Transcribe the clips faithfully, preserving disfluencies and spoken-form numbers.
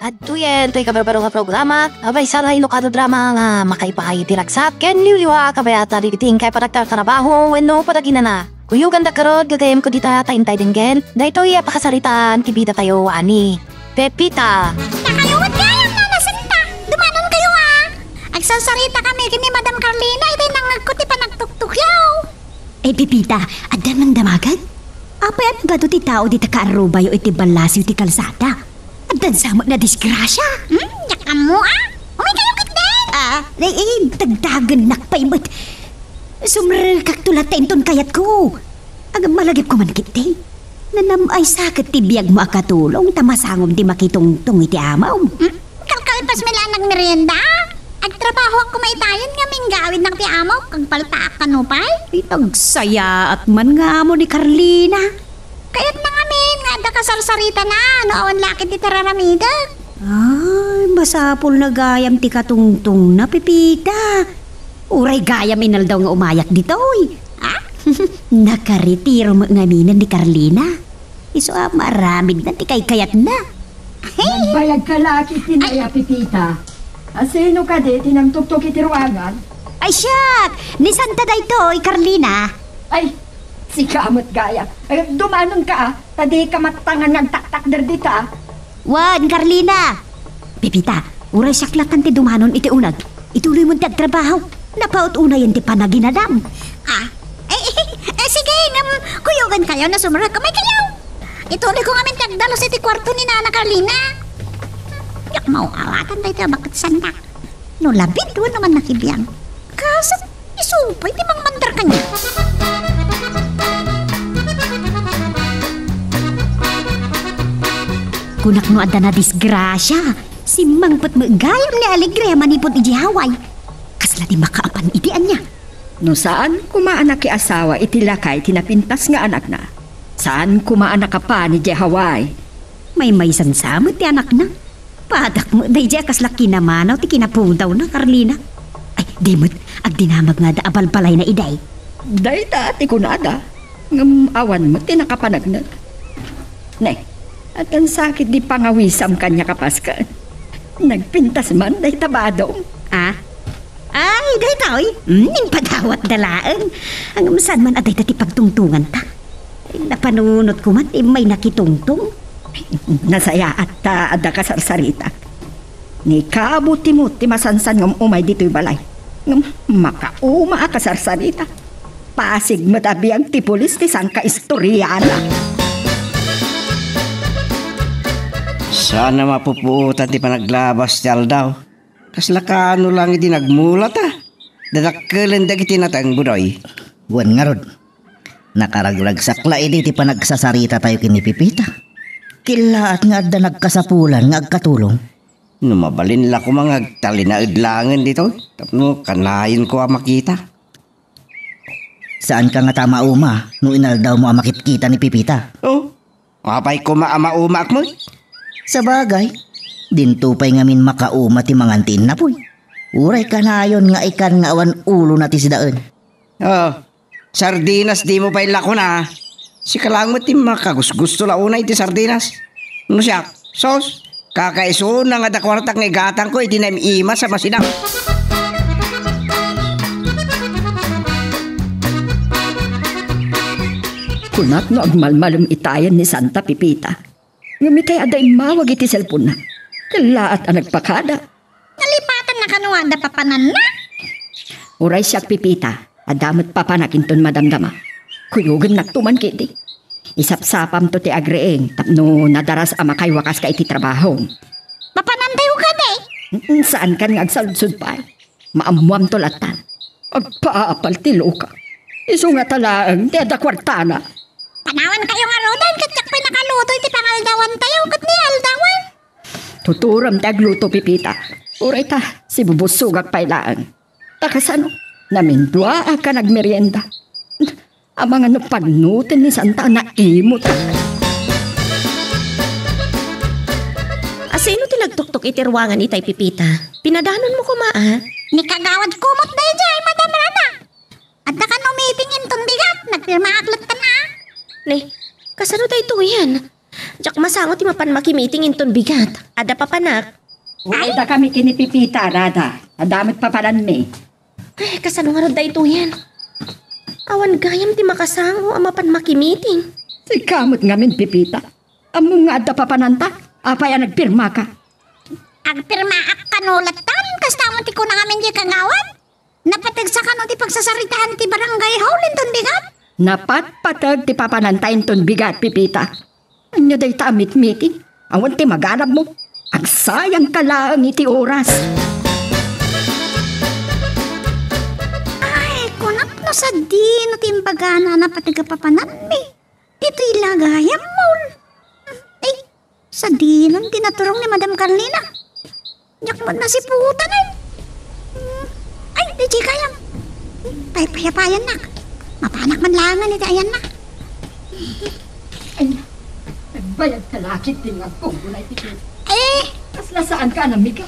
Adtoyen toy kabarbaro nga programa, abay, saray no kano drama nga makaipaay iti ragsat ken liwliwa, kabayatan dagiti inkay panagtartrabaho wenno panaginana. Kuyoganda garud, gagayyemko dita ta intay denggen daytoy a pakasaritaan ti bidatayo a ni Pepita. Dakayo met gayam, Nana Santa. Dumanonkayo, a. Agsarsarita kami ken ni Madam Carlina iti nangngegko ti panagtuktukyo. Eh, Pepita, adda man damagek? Apay a nagbado ti tao dita kaarrubayo iti ballasiw ti kalsada? Addan sa met nadisgrasia? Hmm, diak ammo, a. Umaykayo ketdi. Ah, eh, eh, dagdagennak pay met. Sumrekakto latta inton kayatko. Agam malagipko man ketdi. Nanam-aysa ket ti biagmo a katulong ta masangom ti makitungtong iti amom. Hmm? Kalkalpas met la a nagmerienda? Agtrabahoak koma itayen ngamin nga awidnak ti amok, agpaltaak kano pay. Ay, nagsayaat man nga amo ni Carlina. Kayatna ngamin nga adda kasarsaritana no awan la ket ti tararamidek. Ay, masapulna gayam ti katungtongna, Pepita. Uray gayam inaldaw nga umayak ditoy. Ha? Nakaretiro met ngaminen ni Carlina. Isu a maaramidna ti kaykayatna. Nagbayag ka la ket ti naya, Pepita. A, sino kadi ti nangtuktok iti ruangan? Ay, siak! Ni Santa daytoy, Carlina. Ay, sika met gayam. Ay, dumanonka, a, ta dika mattangan nga agtaktakder dita. Wen, Carlina! Pepita, uray siak lattan ti dumanon iti uneg. Ituloymon ti agtrabaho. Napaut unayen ti panaginanam. Ah, eh, eh, eh, sige, ngem kuyogankayo no sumrek, umaykayo. Ituloyko ngamin ti agdalus iti kuarto ni Nana Carlina. Diak maawatan daytoy a baket Santa. No labit wenno man nakibiang. Kaset, isu pay ti mangmandar kaniak. Kunak no adda nadisgrasia, simmangpet met gayam ni Alegria manipud idiay Hawaii. Kasla ti makaapan iti ania? No saan koma a nakiasawa iti lakay ti napintas nga anakna, saan koma a nakapan idiay Hawaii. Maymaysan sa met ti anakna. Padak met daydiay a kasla kinamanaw ti kinapudawna, Carlina. Ay, di met, agdinamag nga adda a balbalayna idiay. Dayta ti kunada, ngem awan met ti nakapanagneg. Ne, addan sakit di pangawisam kaniak a pasken. Nagpintas man dayta badom. Ah? Ay, daytoy, mm, impadawatda laeng. Ngem saan man a dayta ti pagtungtonganta. Napanunotko man ti immay nakitungtong. Nasayaat ta adda kasarsaritak. Ni Kabo Timot ti masansan nga um-umay ditoy balay. Ngem makauma a kasarsarita. Pasig met a biag ti pulis ti sangkaistoriana. Saan a mapupuotan ti panaglabas ti aldaw. Kasla kano lang iti nagmulata. Dadakkelen dagiti nateng, Budoy. Wen ngarud, nakaragragsak la idi ti panagsasaritatayo ken ni Pepita. Kellaat nga adda nagkasapulan nga agkatulong. No mabalin la koma nga agtalinaed laengen ditoy, tapno kanayonko a makita. Saanka ngata a mauma no inaldawmo a makitkita ni Pepita? Oh, apay koma a maumaak met? Sabagay, dinto pay ngamin makauma ti mangan ti innapoy. Uray kanayon nga ikan nga awan ulona ti sidaen. Oh, sardinas dimo pay lakona. Sika laeng met ti makagusgusto la unay iti sardinas. No siak, sos, kakaisuna nga adda kuartak nga igatangko iti naim-imas a masidang. Kunak no agmalmalem itayen ni Santa Pepita. Ngem itay adda immawag iti cellphone-na. Kellaat a nagpakada. Nalipatan na kano adda papananna? Uray siak, Pepita, adda met papanak inton madamdama. Kuyogennakto man ketdi. Isapsapamto ti agriing tapno nadaras a makaiwakaska iti trabahom. Papanantayo kadi? Mm, saankan nga agsaludsod pay. Maammoamto lattan. Agpaapal ti luka. Isu ngata laeng ti adda kuartana. Panawankayo ngaruden, ket diak pay nakaluto iti pangaldawantayo ket ni aldawan. Tuturam ti agluto, Pepita. Uray ta, sibubussogak pay laeng. Ta kasano? Naminduaak a nagmerienda. Amangan no pagnoten ni Santa a naimut. A, sino ti nagtuktok iti ruangan itay, Pepita? Pinadanonmo koma, a? Ni kagawad kumot daydiay, Madam Rana. Adda kano meeting inton bigat, nagpirmaak latta na. Ne, kasano daytoyen? Diak masango ti mapan makimiting inton bigat. Adda papanak. Ay, dakami ken ni Pepita, Rada. Adda met papananmi. Ay, kasano ngarud daytoyen? Awan gayam ti makasango a mapan makimiting. Sika met ngamin, Pepita. Ammom nga adda papananta. Apay a nagpirmaka? Agpirmaak kano latta, kasta met ti kuna ngamin diay kagawad. Napateg sa kano ti pagsasaritaan ti barangay hall inton bigat? Napatpateg ti papananta inton bigat, Pepita. Ania dayta a mitmiting? Awan ti maganabmo. Agsayangka laeng iti oras. Ay, kunak no sadino ti imbagana a napateg a papananmi. Ditoy la gayam, Mol. Ay, sadino ti naturong ni Madam Carlina. Diak met nasiputan, ay. Ay, di gayam. Paypayapayannak. Mapanak man laengen iti ayanna. Ay, nagbayag ka lakit din nga punggunay ti. Eh, kasla saan ka, anamika?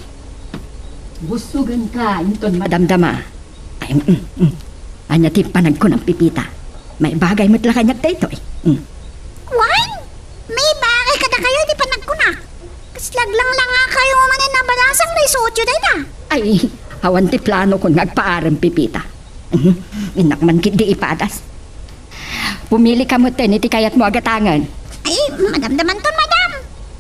Busugan ka, inton madamdama. Ay, mm, mm. Ania ti panagkunam, Pepita? Maibagay met la kaniak daytoy. Mm. Wen, maibagay kadakayo ti panagkunak. Kasla aglanglangakayo manen a balasang daytoy suotyo dayta. Ay, awan ti planokon nga agpaarem, Pepita. Mhm. Innak man ketdi ipadas. Pumili ka met iti kayatmo a gatangen. Ay, madamdamanton, madam.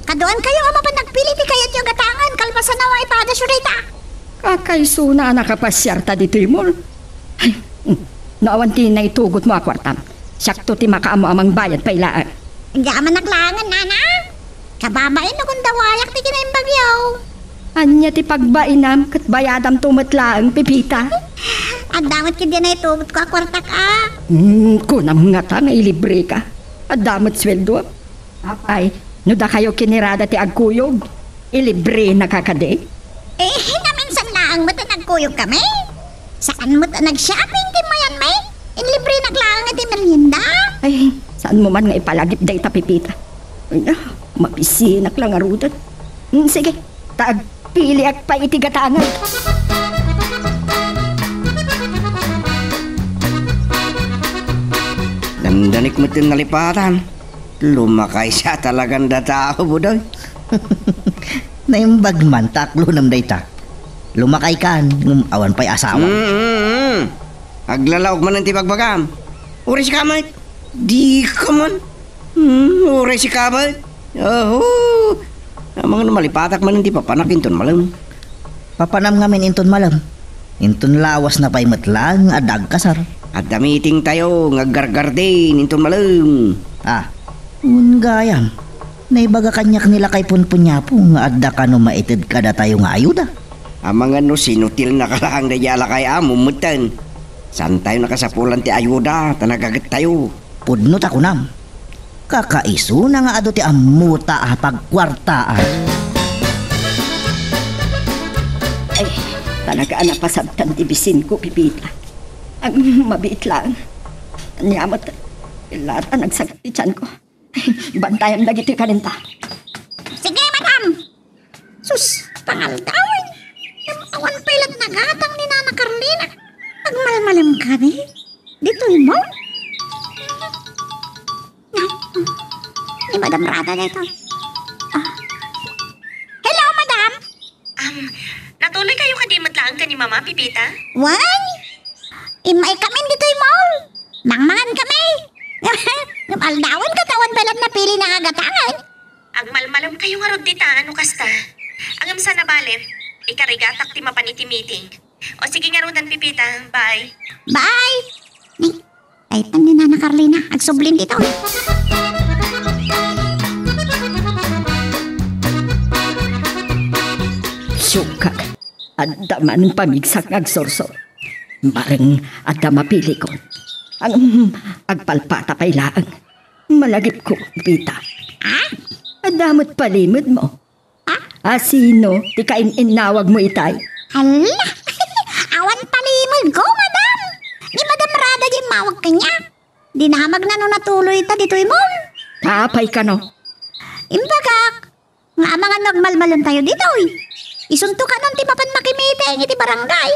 Kaduan kayo a mapan agpili ti kayatyo a gatangen, kalpasan a ipadasyo dayta. Kakaisuna a nakapasiarta ditoy mall. Ay, no awan ti naitugotmo a kuartam, siakto ti makaammo a mangbayad pay laeng. Diak manak laengen, nana. Kababain no kun dawayak ti kinaimbagyo. Ania ti pagbainam ket bayadamto met laeng, Pepita? Adda met ketdi naitugotko a kuartak, a. Hmm, kunam ngata nga ilibreka. Adda met sueldoam. Apay, no dakayo ken ni Rada ti agkuyog, ilibrenaka kadi? Eh, naminsan laeng met a nagkuyogkami. Saan met a nag-shopping ti mayanmi? Inlibrenak laeng iti merienda. Ay, saanmo man nga ipalagip dayta, Pepita? Ay, ah, mabisinak la ngaruden. Hmm, sige, ta agpiliak pay iti gatangen. Dandanik met ti nalipatan. Lumakay sa talagan da tao, Budoy. Naimbag man ta aklonem dayta. Lumakay kan, ngem awan pay asawa. Mm, mm, mm. Aglalaok manen ti bagbagam. Uray sika met. Di ka man. Hmm, uray sika met. Aho. Amangan no malipatak manen ti papanak inton malem. Papanam ngamin inton malem. Inton lawas na pay met laeng nga adda agkasar. Adda meeting tayo nga aggargardin inton malem. Ah, wen gayam. Naibaga kaniak ni lakay Punpunyapo nga adda kano maited kadatayo nga ayuda. Amangan no sinutilnaka laeng daydiay a lakay a mummetten. Saan tayo nakasapulan ti ayuda ta nagaget tayo. Pudno ta kunam. Kakaisuna nga adu ti ammota a pagkuartaan. Ay, talaga a napasabtan ti bisinko, Pepita. Ang mabiit lang. Ania met, ilata nagsagat ti tianko. Bantayam dagiti kaninta. Sige, madam. Sus, pangaldawen. Ngem awan pay laeng nagatang ni Nana Carlina. Agmalmalem kadi? Ditoy mall? Ni Madam Rada daytoy. Ah. Hello, madam. Am, natuloy kayo kadi met laeng ken ni Mama, Pepita? Wen, immay kamin ditoy mall. Mangmangan kami. Ngem aldawen ket awan pay laeng napili nga gatangen. Agmalmalem kayo ngarud dita, no kasta. Ngem saan a bale, ikarigatak ti mapan iti meeting. O sige ngaruden, Pepita. Bye. Bye. Ni, ay, tan ni Nana Carlina, agsublin dito. Sukak. Adda man pamigsak nga agsursor. Bareng adda mapilikon. Ang, agpalpata pay laeng. Malagipko, Pepita. Ha? Adda met palimedmo. Ha? Asino ti kain-innawagmo itay? Hala! Awan palimedko, madam. Ni Madam Rada di mawag kaniak. Dinamagna no natuloy ta ditoy mall. Apay kano? Imbagak, nga amangan no agmalmalem tayo ditoy. Isunto kanon ti mapan makimiting iti barangay.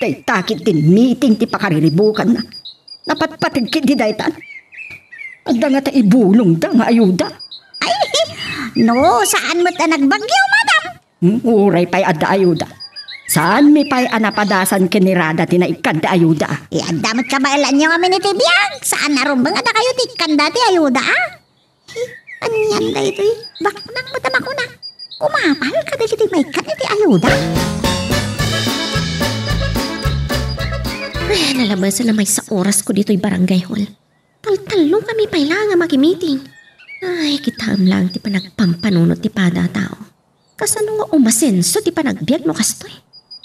Dayta ketdin meeting ti pakariribukanna. Napatpateg ketdi daytan. Adda ngata ibulongda nga ayuda. Ay, No, saan met a nagbagyo, madam? Hmm, uray pay adda ayuda. Saanmi pay a napadasan ken ni Rada ti naikkanda ayuda. Iadda met kabaelanyo amin iti biag. Saan a rumbeng a dakayo ti ikkanda ti ayuda, a? Hi, anian daytoy? Baknang met a makuna. Kumapal kadagiti maikkan iti ayuda. Ay, nalabasan a maysa orasko ditoy barangay hall. Taltallokami pay laeng a makimiting. Ay, kitaem laeng ti panagpampanunot ti pada a tao. Kasano nga umasenso ti panagbiag no kastoy?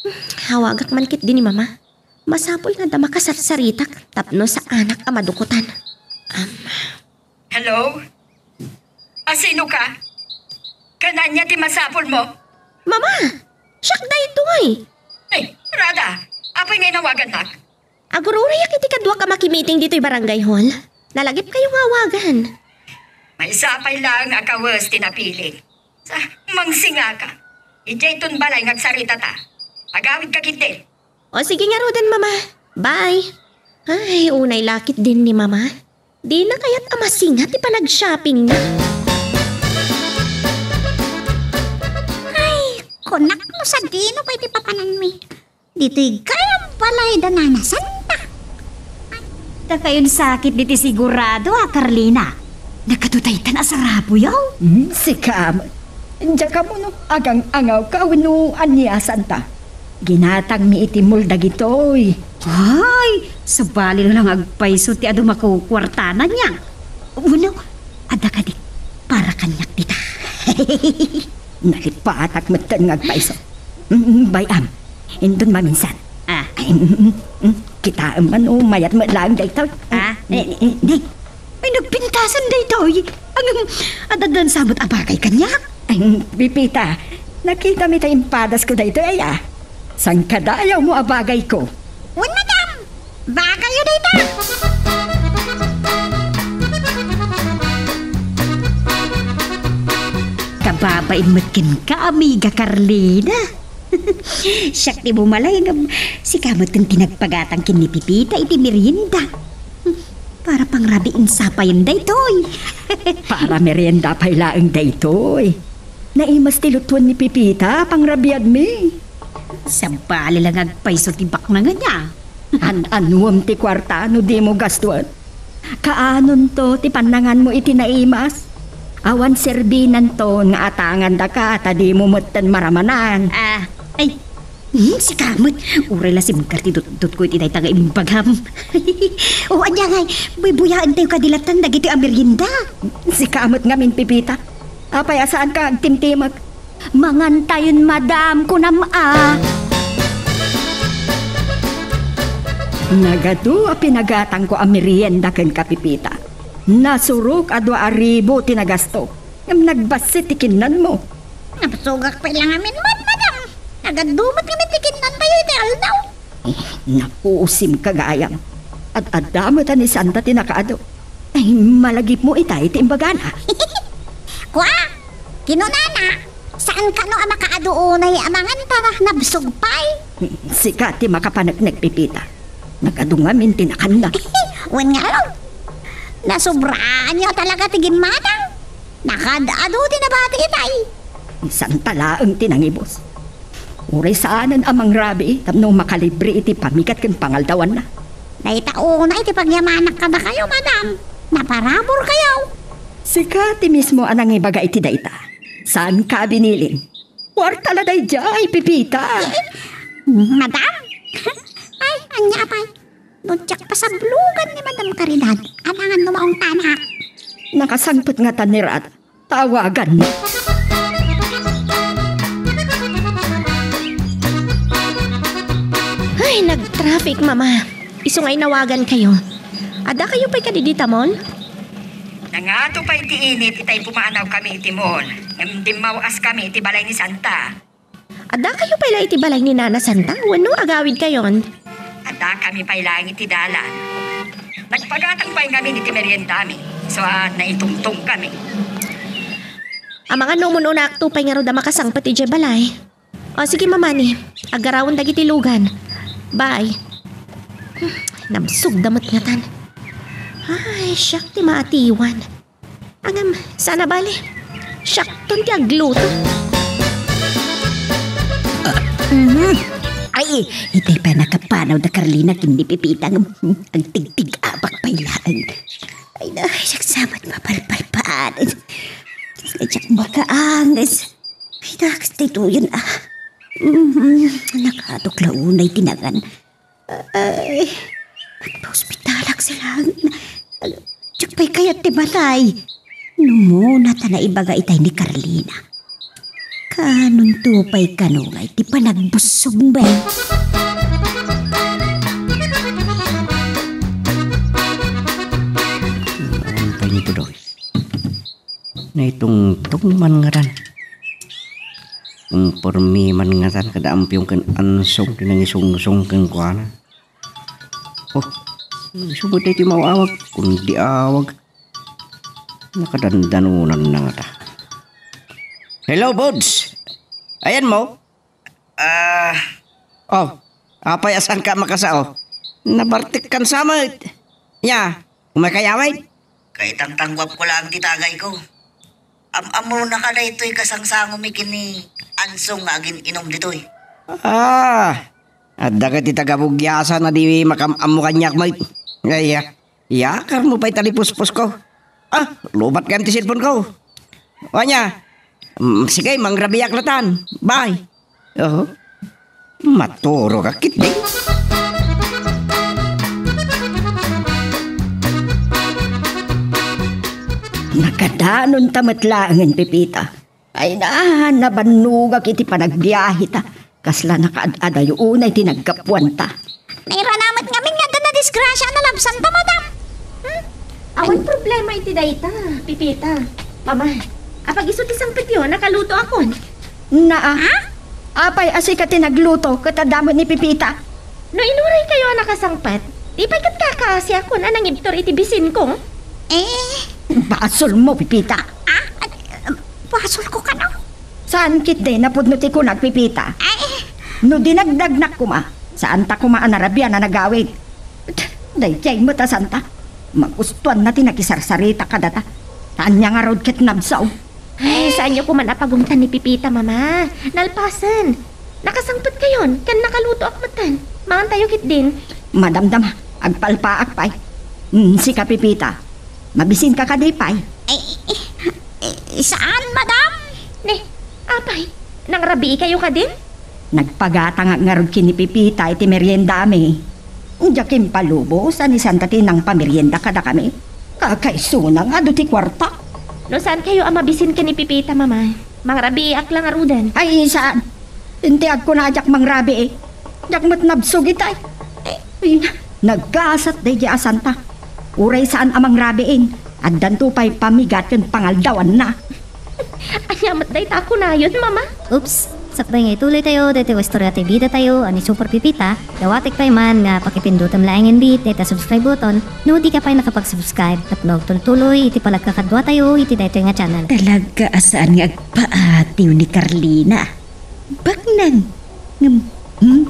Hmm, awagak man ketdi ni Mama. Masapul nga adda makasarsaritak tapno saanak a madukotan. Am. Hello? Asino ka? Ken ania ti masapulmo? Mama! Siak daytoy! Ay, Rada, apay nga inawagannak? Agururayak iti kaduak a makimiting ditoy barangay hall. Nalagipkayo nga awagan. Maysa pay laeng a kawes ti napili. Sa, mangsingaka. Idiay ton balay nga agsaritata. Agawidka ketdi. O sige ngaruden, Mama. Bye. Ay, unay la ketdin ni Mama. Dina kayat a masinga ti panag-shoppingna. Ay, kunak no sadino pay ti papananmi. Ditoy gayam balay da Nana Santa. Dakayon sakit diti sigurado a, Carlina. Nagkatutaytan a sarabuyaw. Hmm, sika met. Diak ammo no agang-angawka wenno ania, Santa. Ginatangmi iti mall dagitoy. Ay, sabali la nga agpayso ti adu makukuartana nia. Wenno, adda kadi para kaniak dita. Nalipatak metten nga agpayso. Mm, bay-am. Inton maminsan. Ah. Ay, mm, mm, mm. Kitaem man, o, mayat met laeng daytoy. Ah? Eh, eh, eh, ay, nagpintasan daytoy. Ang, addan sabot a bagay kaniak. Ay, Pipita, nakitami ta impadasko daytoy, ay, ah. Saan kadayawmo a bagayko? Wen, madam. Bagayyo dayta. Kababain met kenka, amiga Carlina. Siak ti bumalay ngem sika met ti nagpagatang ken ni Pipita iti merienda. Para pangrabii sapayen daytoy. Para merienda pay laeng daytoy. Naimas ti lutuan ni Pipita, pangrabiadmi. Sabali la nga agpayso ti baknangan nia. An-anuem ti kuarta no dimo gastoen? Kaanonto ti pannanganmo iti naimas? Awan serbinanto nga atangandaka ta dimo metten maramanan. Ah, ay, hmm, sika met. Uray la simgar ti dutdotko iti dayta nga imbagam. O, ania ngay, buybuyaentayo kadi latta dagitoy a merienda. Sika met ngamin, Pipita. Apay a saanka agtimtimek? Mangantayon, madam, kunam a. Nagadu a pinagatangko a merienda kenka, Pipita. Nasurok a dua a ribu ti nagasto, ngem nagbassit ti kinnanmo. Nabsogak pay la ngamin met, madam. Nagadu met ngamin ti kinnantayo iti aldaw. Eh, napusim ka gayam. Ad-adda met a ni Santa ti nakaadu. Ay, malagipmo itay ti imbagana. Kua, kinunana, saan kano a makaadu unay a mangan ta nabsog pay? Sika ti makapaneknek, Pipita. Nagadu ngamin ti nakanna. Wen ngarud, nasubraanyo talaga ti gimmatang. Nakaad-adu ti nabati itay. Ni Santa laeng ti nangibus. Uray saanen a mangrabii tapno makalibre iti pamigat ken pangaldawanna. Dayta unay ti pagyamanak kadakayo, madam. Naparaburkayo. Sika ti mismo a nangibaga iti dayta. Saanka a binilin? Kuarta la daydiay, Pipita. Madam? Ay, ania pay? No diak pasablogan ni Madam Caridad, amangan no maungtanak. Nakasangpet ngata ni Rada. Tawagan. Ay, nag-traffic, Mama. Isu nga inawagankayo. Addakayo pay kadi dita mall? Nangato pay ti init itay pumaanawkami iti mall. Ngem dimmaw-askami iti balay ni Santa. Addakayo pay la iti balay ni Nana Santa wenno agawidkayon? Addakami pay laeng iti dalan. Nagpagatang pay ngamin iti meriendami, isu a naitungtongkami. Amangan no umun-unakto pay ngarud a makasangpet idiay balay. O, sige, Mama, ni, aggarawon dagiti lugan. Bye. Hmm, nabsogda met ngatan. Ay, siak ti maatiwan. Ngem, saan a bale. Siakton ti agluto. Ah, mhm. Ay, itay pay nakapanaw da Carlina ken ni Pepita ngem agtigtig-abak pay laeng. Ay, na, siak sa met mapalpalpaan. Diak makaanges. Ay, na, kas daytoyen, ah. Mhm, nakaadok la unay ti nangan. Ay, agpaospitalak sa langit. Diak pay kayat ti matay. No umuna ta naibaga itay ni Carlina, kaanonto pay kano nga iti panagbussogna? Ano pay ni Tudoy? Naitungtong man ngatan. Konporme man ngatan kada ampiong ken ansong ti nangisungsong kenkuana. Oh, isu met daytoy maawag, kundi awag. Nakadandanunan na ngata. Hello, Buds! Ayanmo? Ah. Oh, apay a saanka makasao? Nabartekkan sa met. Nya, umayka awid? Kaitangtangguapko laeng ti tagayko. Am-ammona ka daytoy kasangsangomi ken ni Ansong nga agin-inom ditoy. Ah, adda ket ti taga-Bugiasan a di makam-ammo kaniak met. Ay, ah, iyakarmo pay ta lipusposko. Ah, lubat gayam ti cellphoneko. Ania, mm, sige, mangrabiak latan. Bye. Oh, maturog a ketdi. Nakadanonta met laengen, Pepita. Ay na, nabannogak iti panagbiaheta. Kasla nakaad-adayo unay ti naggapuanta. Nairana met ngamin nga adda nadisgrasia a nalabsanta, madam. Hmm? Awan problema iti dayta, Pepita. Mama, apag isu ti sangpetyo, nakalutoakon. Naa. Ha? Apay a sika ti nagluto ket adda met ni Pepita? No inuraykayo a nakasangpet, di pay ket kakaasiakon a nangibtur iti bisinko? Eh? Basolmo, Pepita. Ah? Basolko kano? Saan ketdi napudno ti kunak, Pepita? Ay. No dinagdagnak koma, saanta koma a narabian a nagawid. Daydiay met a santa. Magustuanna ti nakisarsarita kadata. Ania ngarud ket nabsog? Ay, saanyo koman a pagungtan ni Pepita, Mama. Nalpasen. Nakasangpetkayon, ken nakalutoak metten. Mangantayo ketdin. Madamdama, agpalpaak pay. Mm, sika, Pepita. Mabisinka kadi pay? Eh, eh, eh, saan, madam? Ne, apay, nangrabiikayo kadin? Nagpagatangak ngarud ken ni Pepita iti meriendami. Diak impalubos a ni Santa ti nangpamerienda kadakami. Kakaisuna nga adu ti kuarta. No saankayo a mabisin ken ni Pepita, Mama, mangrabiiak la ngaruden. Ay, saan? Inti agkuna a diak mangrabii. Diak met nabsog itay. Ay, nagasat daydiay a santa. Uray saan a mangrabiin, addanto pay pamigat ken pangaldawanna. Ania met dayta a kunayon, Mama? Oops! Sakbay nga ituloytayo daytoy a istorya ti bidatayo a ni Super Pepita, dawatek pay man nga pakipindutem laengen met dayta subscribe button no dika pay nakapag-subscribe tapno agtultuloy iti panagkakaduatayo iti daytoy nga channel. Talaga a saan nga agpaatiw ni Carlina. Baknang, ngem, hmm,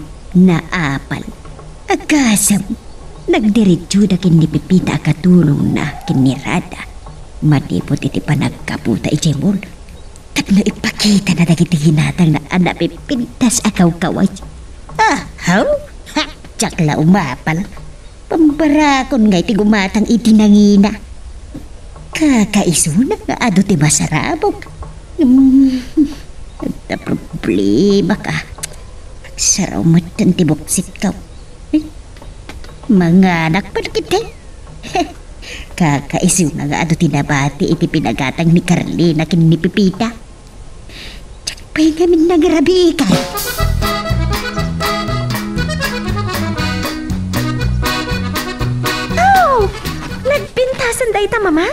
naapal. Agasem, nagdiretsoda ken ni Pepita a katunongna ken ni Rada. Manipud iti panaggaputa idiay mall, tapno ipakitana dagiti ginatangna a napipintas a kawkaway. Ahaw! Ha! Diak la umapal. Pambarakon nga iti gumatang iti nangina. Kakaisuna nga adu ti masarabok. Hmm, adda problemaka. Agsaraw metten ti buksitko. Eh, manganak pay ketdi. Kakaisuna nga adu ti nabati iti pinagatang ni Carlina ken ni Pepita. Diak pay ngamin nangrabiikan. Oh! Nagpintasen dayta, Mama?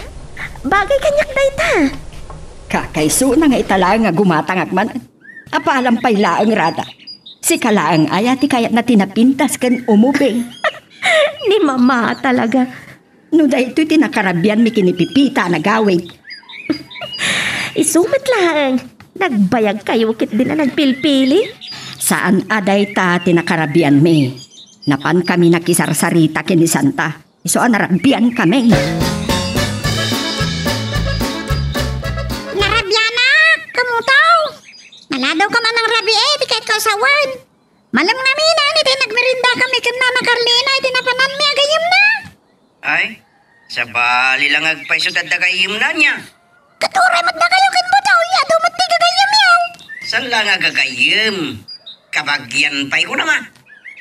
Bagay kaniak dayta. Kakaisuna nga ita laeng nga gumatangak man. Apalam pay laeng, Rada. Sika laeng aya ti kayatna ti napintas ken umubing? Ni Mama talaga. No daytoy ti nakarabianmi ken ni Pepita a nagawid. Isu met laeng, nagbayagkayo ketdin a nagpilpili? Saan a dayta ti nakarabianmi. Napankami nakisarsarita ken ni Santa. Isu a narabiankami. Narabian Wen, malem ngamin iti nagmeriendakami ken Nana Carlina iti napananmi a gayyemna. Ay, sabali la nga agpayso ti adda gayyemna ania. Ket uray met dakayo ken Budoy, adu met ti gagayyemyo. Saan la nga gagayyem? Kabagian pay kunam a.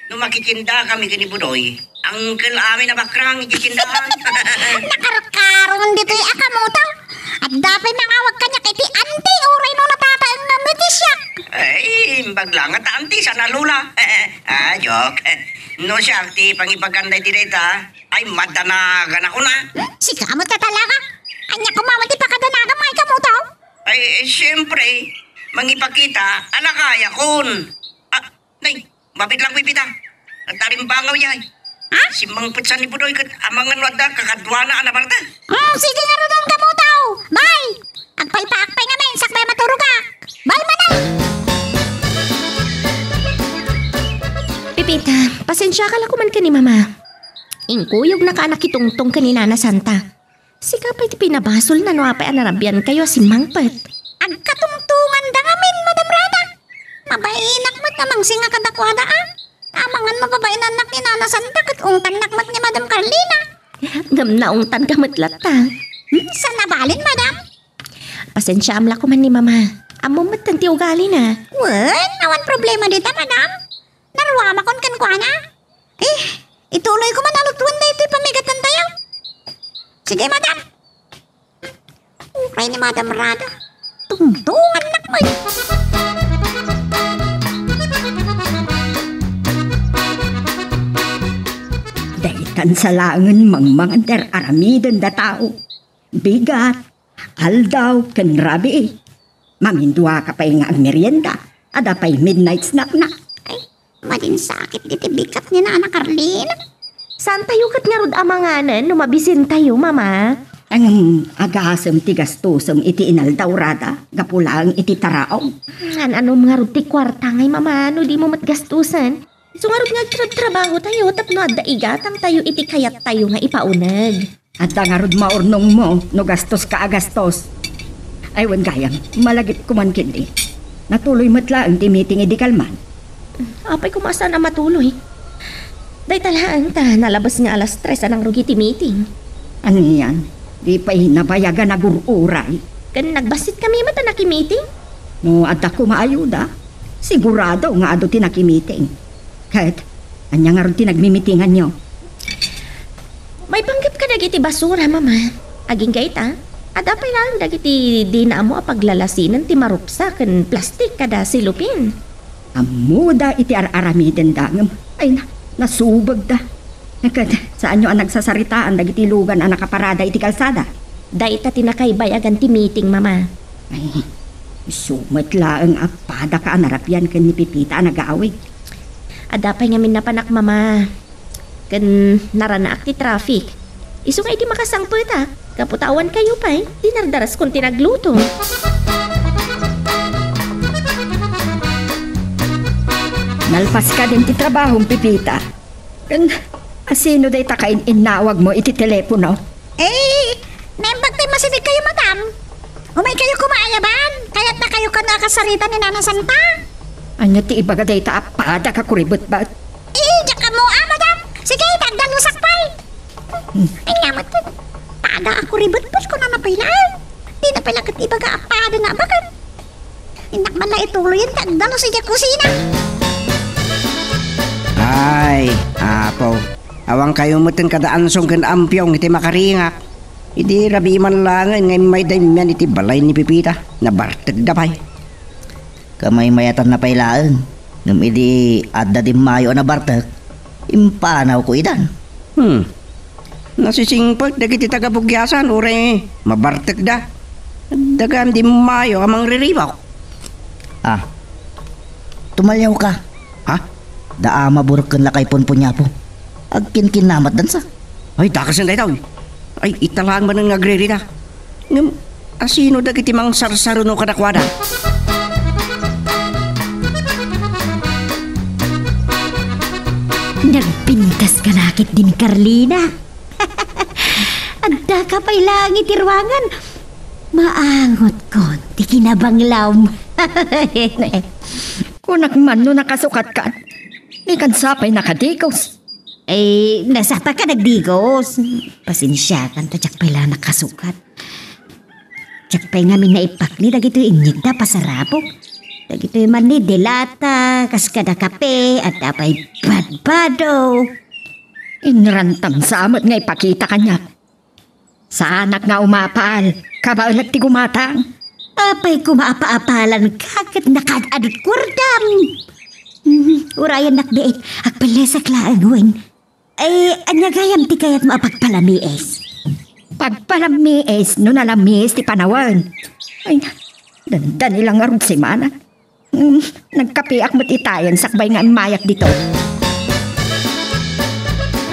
No makitiendakami ken ni Budoy, angkel amin a bakrang iti tiendahan. Nakarkaron ditoy a kamotaw. Adda pay mangawag kaniak iti anti uray no natataengngam iti siak. Ay, imbag la nga ta anti, saan a lola. Ah, joke. No siak ti pangibaganda iti dayta, ay, madanagana kuna. Hmm? Sika met a talaga? Ania koma ti pakadanagam nga ikamotaw? Ay, eh, siyempre, mangipakita a nakayakon. Ah, nay, mabit lang, Pipita. Nagtarimbangaw yay. Ha? Simmangpet sa ni Budoy ket amangan no adda kakaduana a nabarta. Hmm, sige ngarud a kamotaw. Bye! Agpaypaak pay ngamin, sakbay a maturogak. Bye manen! Pipita, pasensiaka la koman ken ni Mama. Inkuyogna ka a nakitungtong ken ni Nana Santa. Sika pay ti pinabasolna no apay a narabiankayo a simmangpet. Agkatungtonganda ngamin, Madam Rada. Mabainak met a mangsinga kadakuada, a. Amangan mababainannak ni Nana Santa ket ungtannak met ni Madam Carlina. Ngem naungtanka met latta. Hmm, saan a balin, Madam? Pasensiaam la koman ni Mama. Ammom metten ti ugalina. Wen, awan problema dita, Madam. Naruamakon kenkuana. Eh, ituloy ko man a lutuen daytoy pamigatantayo. Sige, Madam. Uray ni Madam Rada. Tungtungannak met. Daytan sa laengen mangmangan ti ar-aramiden da tao. Bigat. Aldaw ken rabii. Maminduaka pay nga agmerienda. Adda pay midnight snackna. Ay, madinsakit diti bigat ni Nana Carlina. Saantayo ket ngarud a manganen no mabisintayo, Mama? Ngem agasem ti gastosem iti inaldaw, Rada, gapu laeng iti taraom. An-anom ngarud ti kuarta ngay, Mama, no dimo met gastosen? Isu ngarud nga agtrabtrabahotayo tapno adda igatangtayo iti kayattayo nga ipauneg. Adda ngarud maurnongmo no gastoska a gastos. Ay, wen gayam, malagipko man ketdi. Natuloy met laeng ti meeting idi kalman. Apay koma a saan a matuloy? Dayta laeng ta nalabes nga alas tres a nangrugi ti meeting. Anian, di pay nabayagan a gur-uray? Ken nagbasitkami met a nakimiting. No adda koma ayuda, sigurado nga adu ti nakimiting. Ket, ania ngarud ti nagmimitinganyo? Maipanggep kadagiti basura, Mama. Agingga ita, adda pay laeng dagiti dina ammo a paglalasinen ti marupsa ken plastik kada silupin. Ammoda iti ar-aramidenda ngem, ay na, nasubegda. Ket, saanyo a nagsasaritaan dagiti lugan a nakaparada iti kalsada? Dayta ti nakaibayagan ti meeting, Mama. Ay, isu met laeng a padaka a narabian ken ni Pipita a nagawid. Adda pay ngamin napanak, Mama. Ken naranaak ti traffic. Isu nga idi makasangpetak, gapu ta awan kayo pay, dinardaraskon ti nagluto. Nalpas kadin ti trabahom, Pipita. Ken, asino dayta kain-innawagmo iti telepono? Eh, naimbag ti masidegkayo, madam. Umaykayo koma ayaban. Kayatnakayo kano a kasarita ni Nana Santa. Ania ti ibaga dayta a padaka kuribetbet? Eh, diak ammo a, madam. Sige, dagdalusak pay. Hmm. Ania met, pada a kuribetbet, kunana pay laeng. Dina pay la ket ibaga a pada nga abagan. Innak man la ituloyen ti agdalus idiay kusina. Ay, Apo, awan kayo metten kada ansong ken ampiong iti makaringak. Idi rabii man laengen nga immay daymian iti balay ni Pipita, nabartekda pay. Kamaymayatanna pay laeng, ngem idi adda dimmayo a nabartek, impanawko idan. Hmm. Nasisingpet dagiti taga-Bugiasan uray mabartekda. Adda gayam dimmayo a mangriribuk. Ah, tumaliawka. Ha? Daan a maburek ken lakay punpuniapo. Agkinkinnamatdansa. Ay, dakasen daytoy. Ay, ita laeng manen nga agririda. Ngem, asino dagiti mangsarsaruno kadakuada? Nagpintas ka la ketdi ni Carlina. Addaka pay laeng iti ruangan. Maangotkon ti kinabanglawm. Kunak man no nakasukatkan. Di kan sapay nakadigos. Eh, nasapa ka nagdigos. Pasensiakan ta diak pay la nakasukat. Diak pay ngamin naipakni dagitoy inyegda, pasarabok. Dagitoy man ni delata, kas kada kape, adda pay badbado. Inrantam sa met nga ipakita kaniak. Saanak nga umapal, kabaelek ti gumatang. Apay koma apaapalan ka ket nakaad-adut kuardam. Hmm, urayennak biit, agpellesek laeng wen. Ay, ania gayam ti kayatmo a pagpalamiis? Pagpalamiis no nalamiis ti panawen. Ay, dandani lang ngarud simana. Mm, nagkapeak met itayen sakbay nga immayak ditoy.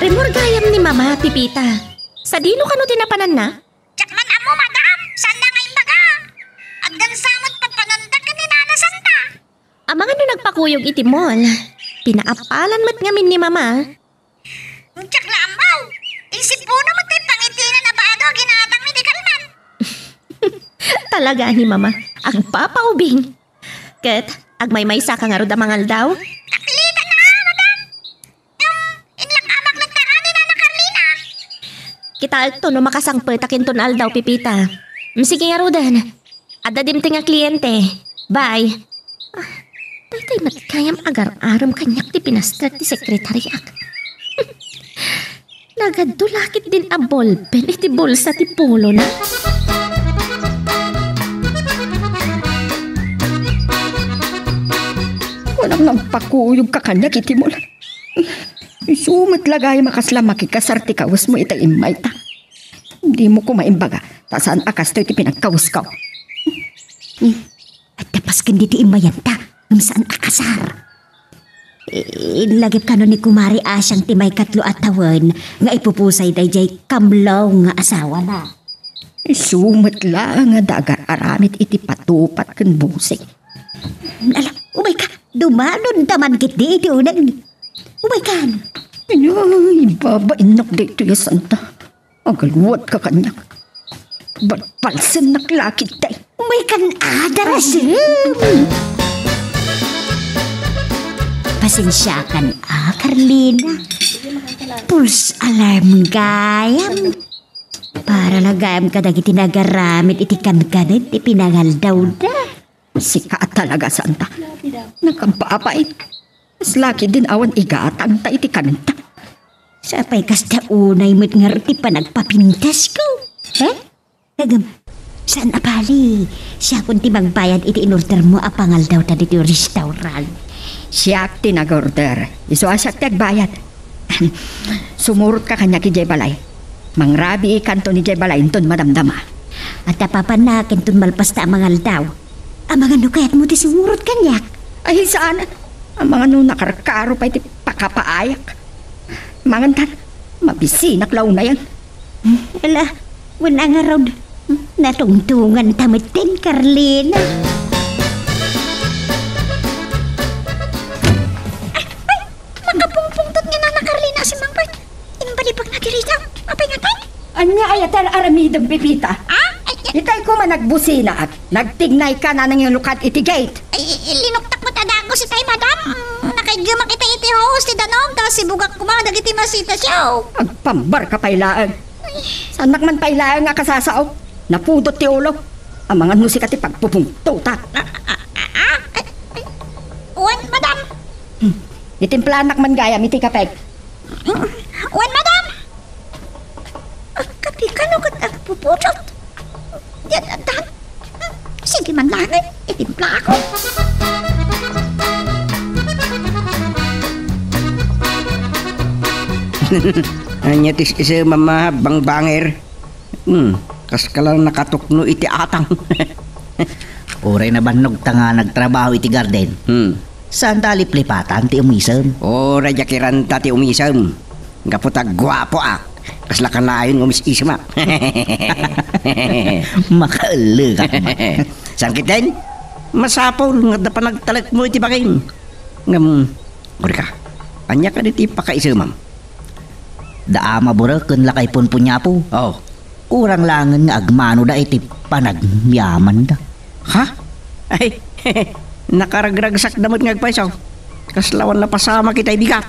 Rimmuar gayam ni Mama, Pepita. Sadino kano ti napananna? Diak man ammo, madam. Saanna nga imbaga. Addan sa met panpananda ken ni Nana Santa. Amangan no nagpakuyog iti mall. Pinaapalan met ngamin ni Mama. Diak la ammo. Insipuna met ti pangitinan a bado a ginatangmi di kalman. Talaga ni Mama, agpapaubing. Ket agmaymaysa ka ngarud a mangaldaw? Nakilita na, madam. Yung inlak amak lang tara ni Nana Carlina. Kitaekto no makasangpetak inton aldaw, Pepita. Mm, sige ngaruden. Adda dimteng a kliente. Bye. Ah, daytoy met gayam agar-arem kaniak ti pinastrek ti sekretariak. Nagaddo la ketdin a ballpen iti bulsa ti polona. Kunak nga agpakuyogka kaniak iti mall. Isu met la gayam a kasla makikasar ti kawesmo ita immayta. Dimo koma imbaga, ta saan a kastoy ti pinagkawesko. Adda pasken ditoy immayanta, ngem saan a kasar. I-, inlagip kano ni Kumare Asiang ti maikatlo a tawen nga ipupusay daydiay kamlaw nga asawana. Isu met la nga adda agar-aramid iti patupat ken busik. Ala, umayka, dumanonta man ketdi iti uneg. Umaykan. Ay, babainnak daytoy a santa. Agalwadka kaniak. Balbalsennak la ketdi. Umaykan a, darasem. Pasensiakan a, Carlina. False alarm gayam. Para la gayam kadagiti nagaramid iti kankanen ti pinangaldawda. Sika talaga, santa. Nakababain. Kasla ketdin awan igatangta iti kanenta. Sapay kasta unay met ngarud ti panagpapintasko. He? Ngem, saan a bali. Siakon ti magbayad iti inordermo a pangaldawda ditoy restaurant. Siak ti nag-order. Isu a siak ti agbayad. Sumurotka kaniak idiay balay. Mangrabiikanton idiay balay inton madamdama. Adda papannak inton malpasta a mangaldaw. Amangan no kayatmo ti sumurot kaniak. Ay, saan? Amangan no nakarkaro pay ti pakapaayak. Mangantan, mabisinak la unayen. Ala, wen a ngarud, natungtunganta metten, Carlina. Ay, ay, makapungpungtot nga Nana Carlina a simmangpet. Imbalibakna diritan. Apay ngaten? Ania aya ti ar-aramidem, Pepita? Ah? Ay, ay. Itay koma nagbusinaak. Nagtignayka nanang nga lukat iti gate. Ay, i-, linuktak met a dagus itay, madam. Mm, nakaiggemak itay iti hose ti danum, ta sibugak koma dagiti masitasaw. Agpambarka pay laeng. Ay. Saannak man pay laeng a kasasao. Napudot ti ulo. Amangan no sika ti pagpupungtotak. Ah, ah, ah, ah. Ay, ay. Wen, madam. Hmm. Itimplanak man gayam iti kape. Wen, madam. Agkape kano ket agpupudot. Diay addan. Sige man laeng, itimplaak. Ania ti is-isemam a bangbanger? Hmm, kaskala nakatukno iti atang. Uray nabannogta nga nagtrabaho iti garden. Hmm. Saanta a liplipatan ti umisem. Uray diak iranta ti umisem. Gapu ta guapoak. Kasla kanayon nga umis-isemak. Makaellekak met. Saan ketdin? Masapul nga adda panagtalekmo iti bangim. Ngem, kurika, ania kadi ti pakaisemam? Da a maburek ken lakay punpuniapo. Oh. Kurang laengen nga agmanoda iti panagmamanda. Ha? Ay, Nakaragragsakda met nga agpayso. Kasla awan napasamak itay bigat.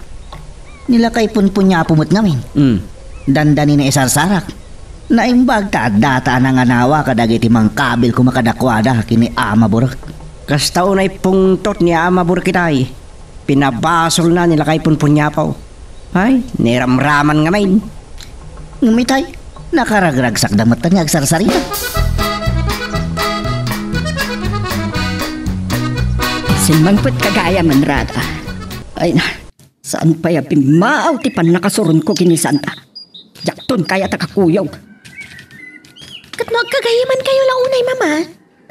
Ni lakay Punpunyapo met ngamin. Hmm. Dandani naisarsarak. Naimbag ta addata a nanganawa kadagiti mangkabil koma kadakuada ken ni Ama Burek. Kasta unay pungtot ni Ama Burek itay. Pinabasolna ni lakay Punpunyapo. Ay, niramraman ngamin. Ngem itay, nakaragragsakda met nga agsarsarita. Simmangpet ka gayam, Rada. Ay na, saan pay a bimmaaw ti pannakasuronko ken ni Santa. Diakton kayat a kakuyog. Ket no agkagayamankayo la unay, Mama,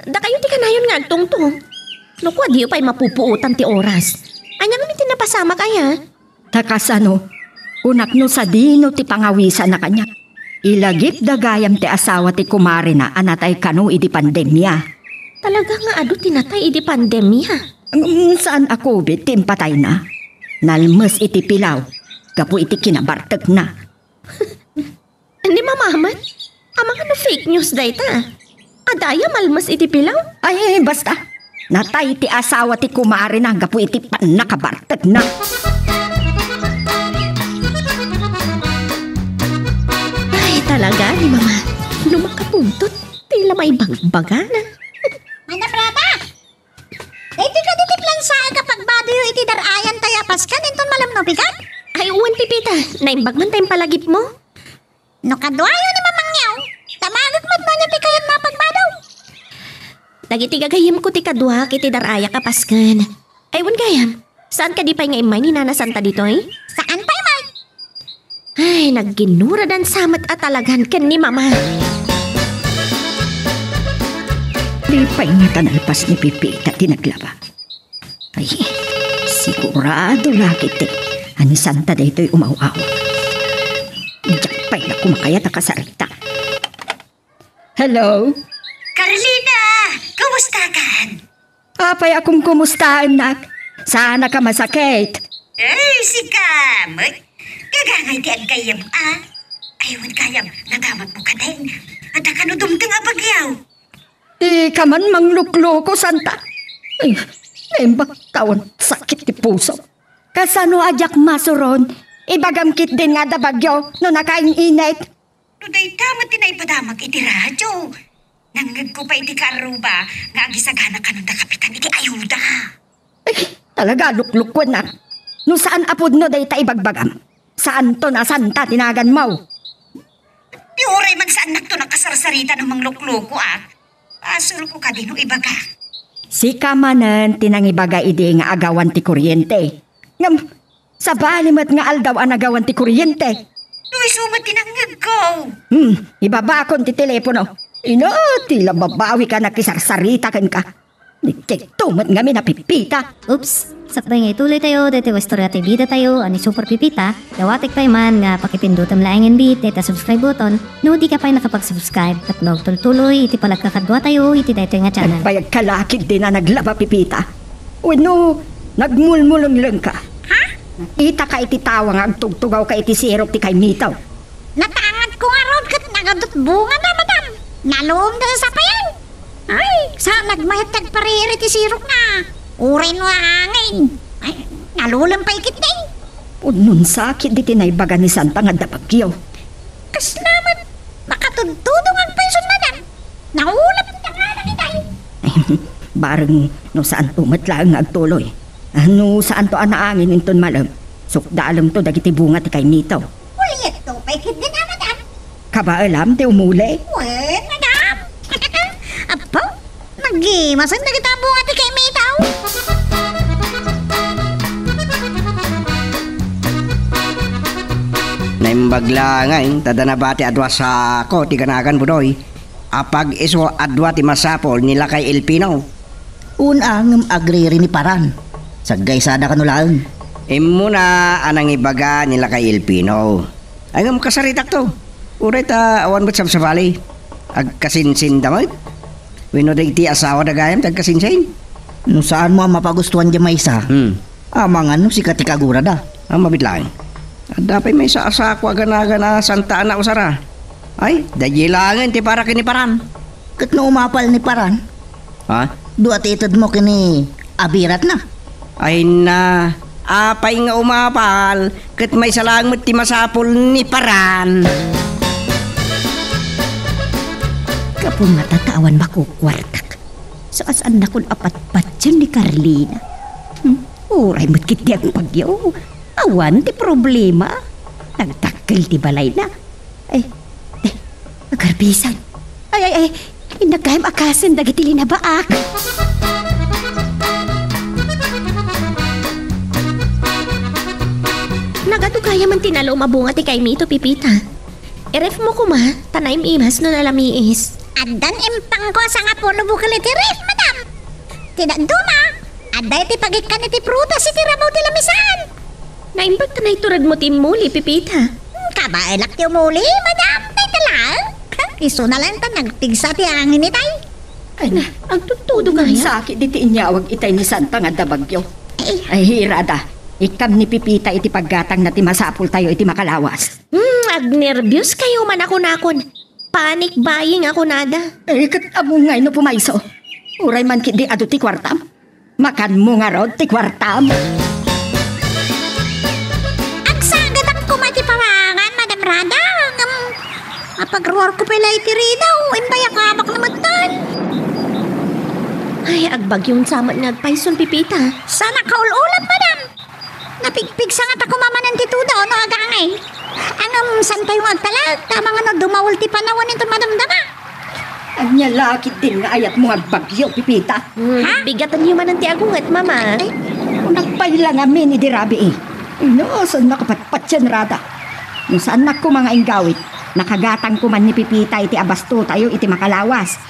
dakayo ti kanayon nga agtungtong. No kua, diyo pay mapupuotan ti oras. Ania ngamin ti napasamak aya? Ta kasano, kunak no sadino ti pangawisanna kaniak. Ilagipda gayam ti asawa ti kumarena a natay kano idi pandemia. Talaga nga adu ti natay idi pandemia? Mm, saan a covid ti impatayna. Nalmes iti pilaw gapu iti kinabartekna. Ni Mama met? Amangan no fake news dayta. Adda aya malmes iti pilaw? Ay, basta. Natay ti asawa ti kumarena gapu iti pannakabartekna. Ay, talaga ni Mama. No makapuntot, tila maibagbagana. Manang Rada! Daytoy kadi ti plansa a pagbadoyo iti dar-ayan tayo a Paskan inton malem no bigat? Ay, wen, Pepita. Naimbag man ta impalagipmo. No kaduayo ni Mamangyaw, damagek met no ania ti kayatna a pagbado. Dagiti gagayyemko ti kaduak iti dar-ayak a Pasken. Ay, wen gayam, saan kadi pay nga immay ni Nana Santa ditoy? Saan pay met? Ay, nagginuradan sa met a talagan ken ni Mama. Di pay ngata nalpas ni Pepita ti naglaba. Ay, sigurado la ketdi a ni Santa daytoy umaw-aw. Diak pay la koma kayat a kasarita. Hello? Carlina, kumusta kan? Apay a kumkumustaennak? Saanak a masakit? Ay, sika met. Gagangay ti aggayyem, a. Ay, wen gayam, nadamagmo kadin. Adda kano dumteng a bagyo? Ika man manglukloko, Santa. Ay, naimbag ta awan sakit ti puso. Kasano a diak masuron? Ibagam ketdin nga adda bagyo no nakain-init. No dayta met ti naipadamak iti radio, nangngegko pay iti kaarruba nga agisagana kanon da Kapitan iti ayuda. Ay, talaga, luklukuennak. No saan a pudno dayta ibagbagam, saanton a Santa ti naganmo. Ti uray man saannakton a kasarsarita no mangluklukoak, basolko kadi no ibagak. Sika manen ti nangibaga idi nga agawan ti kuryente. Ngem, sabali met nga aldaw a nagawan ti kuryente. No isu met ti nangngegko. Hmm, ibabakon ti telepono. Ina, tila babawika nakisarsarita kenka. Nagkekto met ngamin a Pepita. Oops! Sakbay nga ituloy tayo, daytoy nga istorya ti bida tayo, a ni Super Pepita, dawatek pay man nga pakipindutem laengen bi dayta subscribe button, no di ka pay nakapag-subscribe, tapno agtultuloy iti panagkakadua tayo iti daytoy nga channel. Nagbayag ka la ketdin a naglaba, Pepita. Wenno, nagmulmulengleng ka. Ha? Nakita ka iti tawa nga agtugtugaw ka iti sirok ti kaimitaw. Natangadko ngarud ket nagadut bungada, madam. Nalumda sa sapayan. Ay, sa nagmayat ti agpariri ti sirokna. Uray no angin. Ay, nalulem pay ketdi. Pudno sakit diti naibaga ni Santa nga adda bagyo. Kasla met, makatudtudong agpayson, madam. Naulep ti tanganak itay. Bareng no saanto met laeng nga agtuloy. No saanto a naangin inton malem, sukdalemto dagiti bunga ti kaimitaw. Ulietto pay ketdin a, madam. Kabaelam ti umuli? Wen, madam. Apo, nagimasen dagiti bunga ti kaimitaw. Naimbag la ngay, ta adda nabati a dua sako ti ganagan, Budoy. Apag isu a dua ti masapul ni Lakay Elpino. Wen a, ngem agriri ni Paran. Saggaysada kano laeng. Immuna a nangibaga ni Lakay Elpino. Ay, ngem kasaritakto. Uray ta awan met sabsabali. Agkasinsinda met. Wenno dagiti asawada gayam ti agkasinsin? No saanmo a mapagustuan diay maysa, hmm, amangan no sika ti kagurada. A, mabit laeng. Adda pay maysa a sako a ganagan a Santa Ana usara. Ay, daydiay laengen ti para ken ni Paran. Ket no umapal ni Paran? Ha? Dua ti itedmo ken ni Abiratna. Ay na, apay nga umapal, ket maysa laeng met ti masapul ni paran. Gapu ngata ta awan makukuartak. Saan-saannakon a patpatien ni Carlina. Hmm, uray met ketdi agbagyo. Awan ti problema. Nagdakkel ti balayna. Ay, ay, agarbisan. Ay, ay, ay, innak gayam a kasen dagiti linabaak. Nagadu gayam ti nalom a bunga ti kaymito, Pipita. I-ref mo koma, ta naim-imas no nalamiis. Addan impangko a sangapulo bukel iti ref, madam. Ti dadduma, adda iti pagikkan iti prutas iti rabaw ti lamisaan. Naimbag ta naituredmo ti immuli, Pipita. Hmm, kabaelak ti umuli, madam. Dayta laeng. Isuna laeng ta nagpigsa ti angin itay. Ay na, agtudtudo gayam. Sakit diti inyawag itay ni Santa nga adda bagyo. Ay. Ay, hirada. Ikkam ni Pipita iti paggatangna ti masapultayo iti makalawas. Hmm, agnerbios kayo man a kunakon. Panic buying a kunada. Eh, ket ammom ngay no pumayso. Uray man ketdi adu ti kuartam. Makanmo ngarud ti kuartam. Agsagadak koma iti parangan, Madam Rada, ngem apagruarko pay la iti ridaw, imbay a kabak na metten. Ay, agbagyo sa met nga agpayson, Pipita. Saan a kaul-ulam, Madam. Napigpigsa ngata koma manen ti tudo, no agangay. Ngem, saantayo nga agtalek, ta amangan no dumawel ti panawen inton madamdama. Ania la ketdin nga ayatmo nga agbagyo, Pipita? Hmm, ha? Bigatanyo manen ti agunget, Mama. Ay, kunak pay la ngamin idi rabii. No, saan nakapatpatien, Rada? No saannak koma nga inggawit, nakagatang koma ni Pipita iti abastotayo iti makalawas.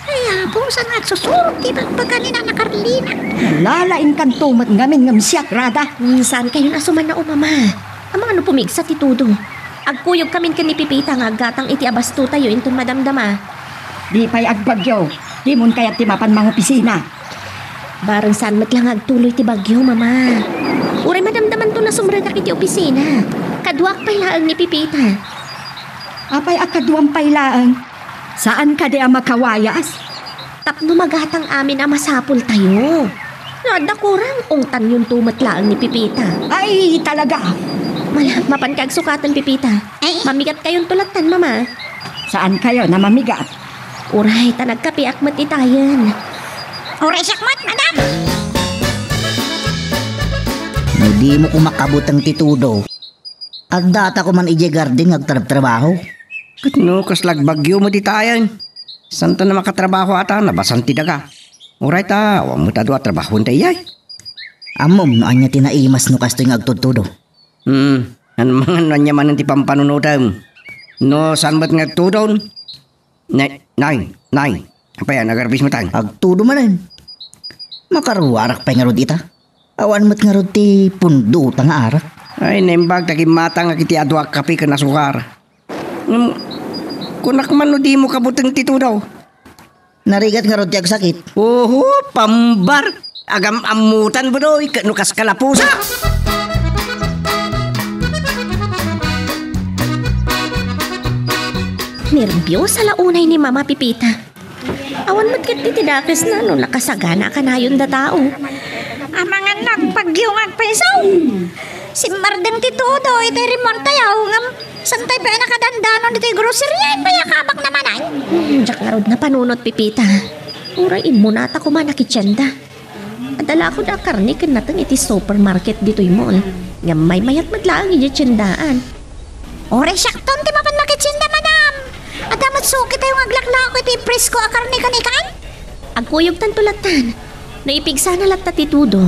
Ay, Apo, saan nga agsusurot ti ibagbaga ni Nana Carlina? Nalalaingkanto met ngamin ngem siak, Rada. Hmm, saankayon a sumanao, Mama. Amangan no pumigsa ti tudo. Agkuyogkamin ken ni Pipita nga aggatang iti abastotayo inton madamdama. Di pay agbagyo, dimon kayat ti mapan mangopisina. Bareng saan met la nga agtuloy ti bagyo, Mama. Uray madamdamanto a sumrekak iti opisina. Kaduak pay laeng ni Pipita. Apay a kaduam pay laeng? Saan kadi a makawayas? Tapno magatang amin a masapultayo. No adda kurang, ungtanyonto met laeng ni Pipita. Ay, talaga! Mala, mapanka agsukaten, Pipita. Ay. Mamigatkayonto lattan, Mama. Saankayon a mamigat? Uray, ta nagkapeak met itayen. Uray siak met, madam! No dimo koma kabuteng ti tudo, addata koman idiay garden nga agtrabtrabaho. Ket no kasla agbagyo met itayen, saanta a makatrabaho a ta nabasan ti daga. Uray ta, awan met adu a trabahoen daydiay. Ammom no ania ti naimas no kastoy nga agtudtudo? Hmm, amangan no ania manen ti pampanunotem. No saan met nga agtudon? Nay, nay, nay. Apay a, nagarbis met, ay? Agtudo manen. Makaruarak pay ngarud ita. Awan met ngarud ti pundota nga arak. Ay, naimbag ta gimmatangak iti adu a kape ken asukar. Ngem, kunak man no dimo kabuteng ti tudo. Narigat ngarud ti agsakit. Oho, pambar! Agam-ammutan, Budoy, ket no kas kalapusa! Nerbiosa la unay ni Mama Pipita. Awan met ket ti dakesna no nakasagana a kanayon da tao. Amangan nagpagyo nga agpayso. Simmardeng ti tudo iti rimmuartayo, ngem saantay pay a nakadandanon iti groceria, imbay a kabak na manen. Hmm, diak ngarud napanunot, Pipita. Uray immunata koma a kitienda. Adda la koma a karne ken nateng iti supermarket ditoy mall. Ngem maymayat met laeng idiay tiendaan. Uray siakton ti mapan makitienda, madam. Adda met sukitayo nga aglaklako iti presko a karne ken ikan. Agkuyogtanto lattan. No ipigsana latta ti tudo,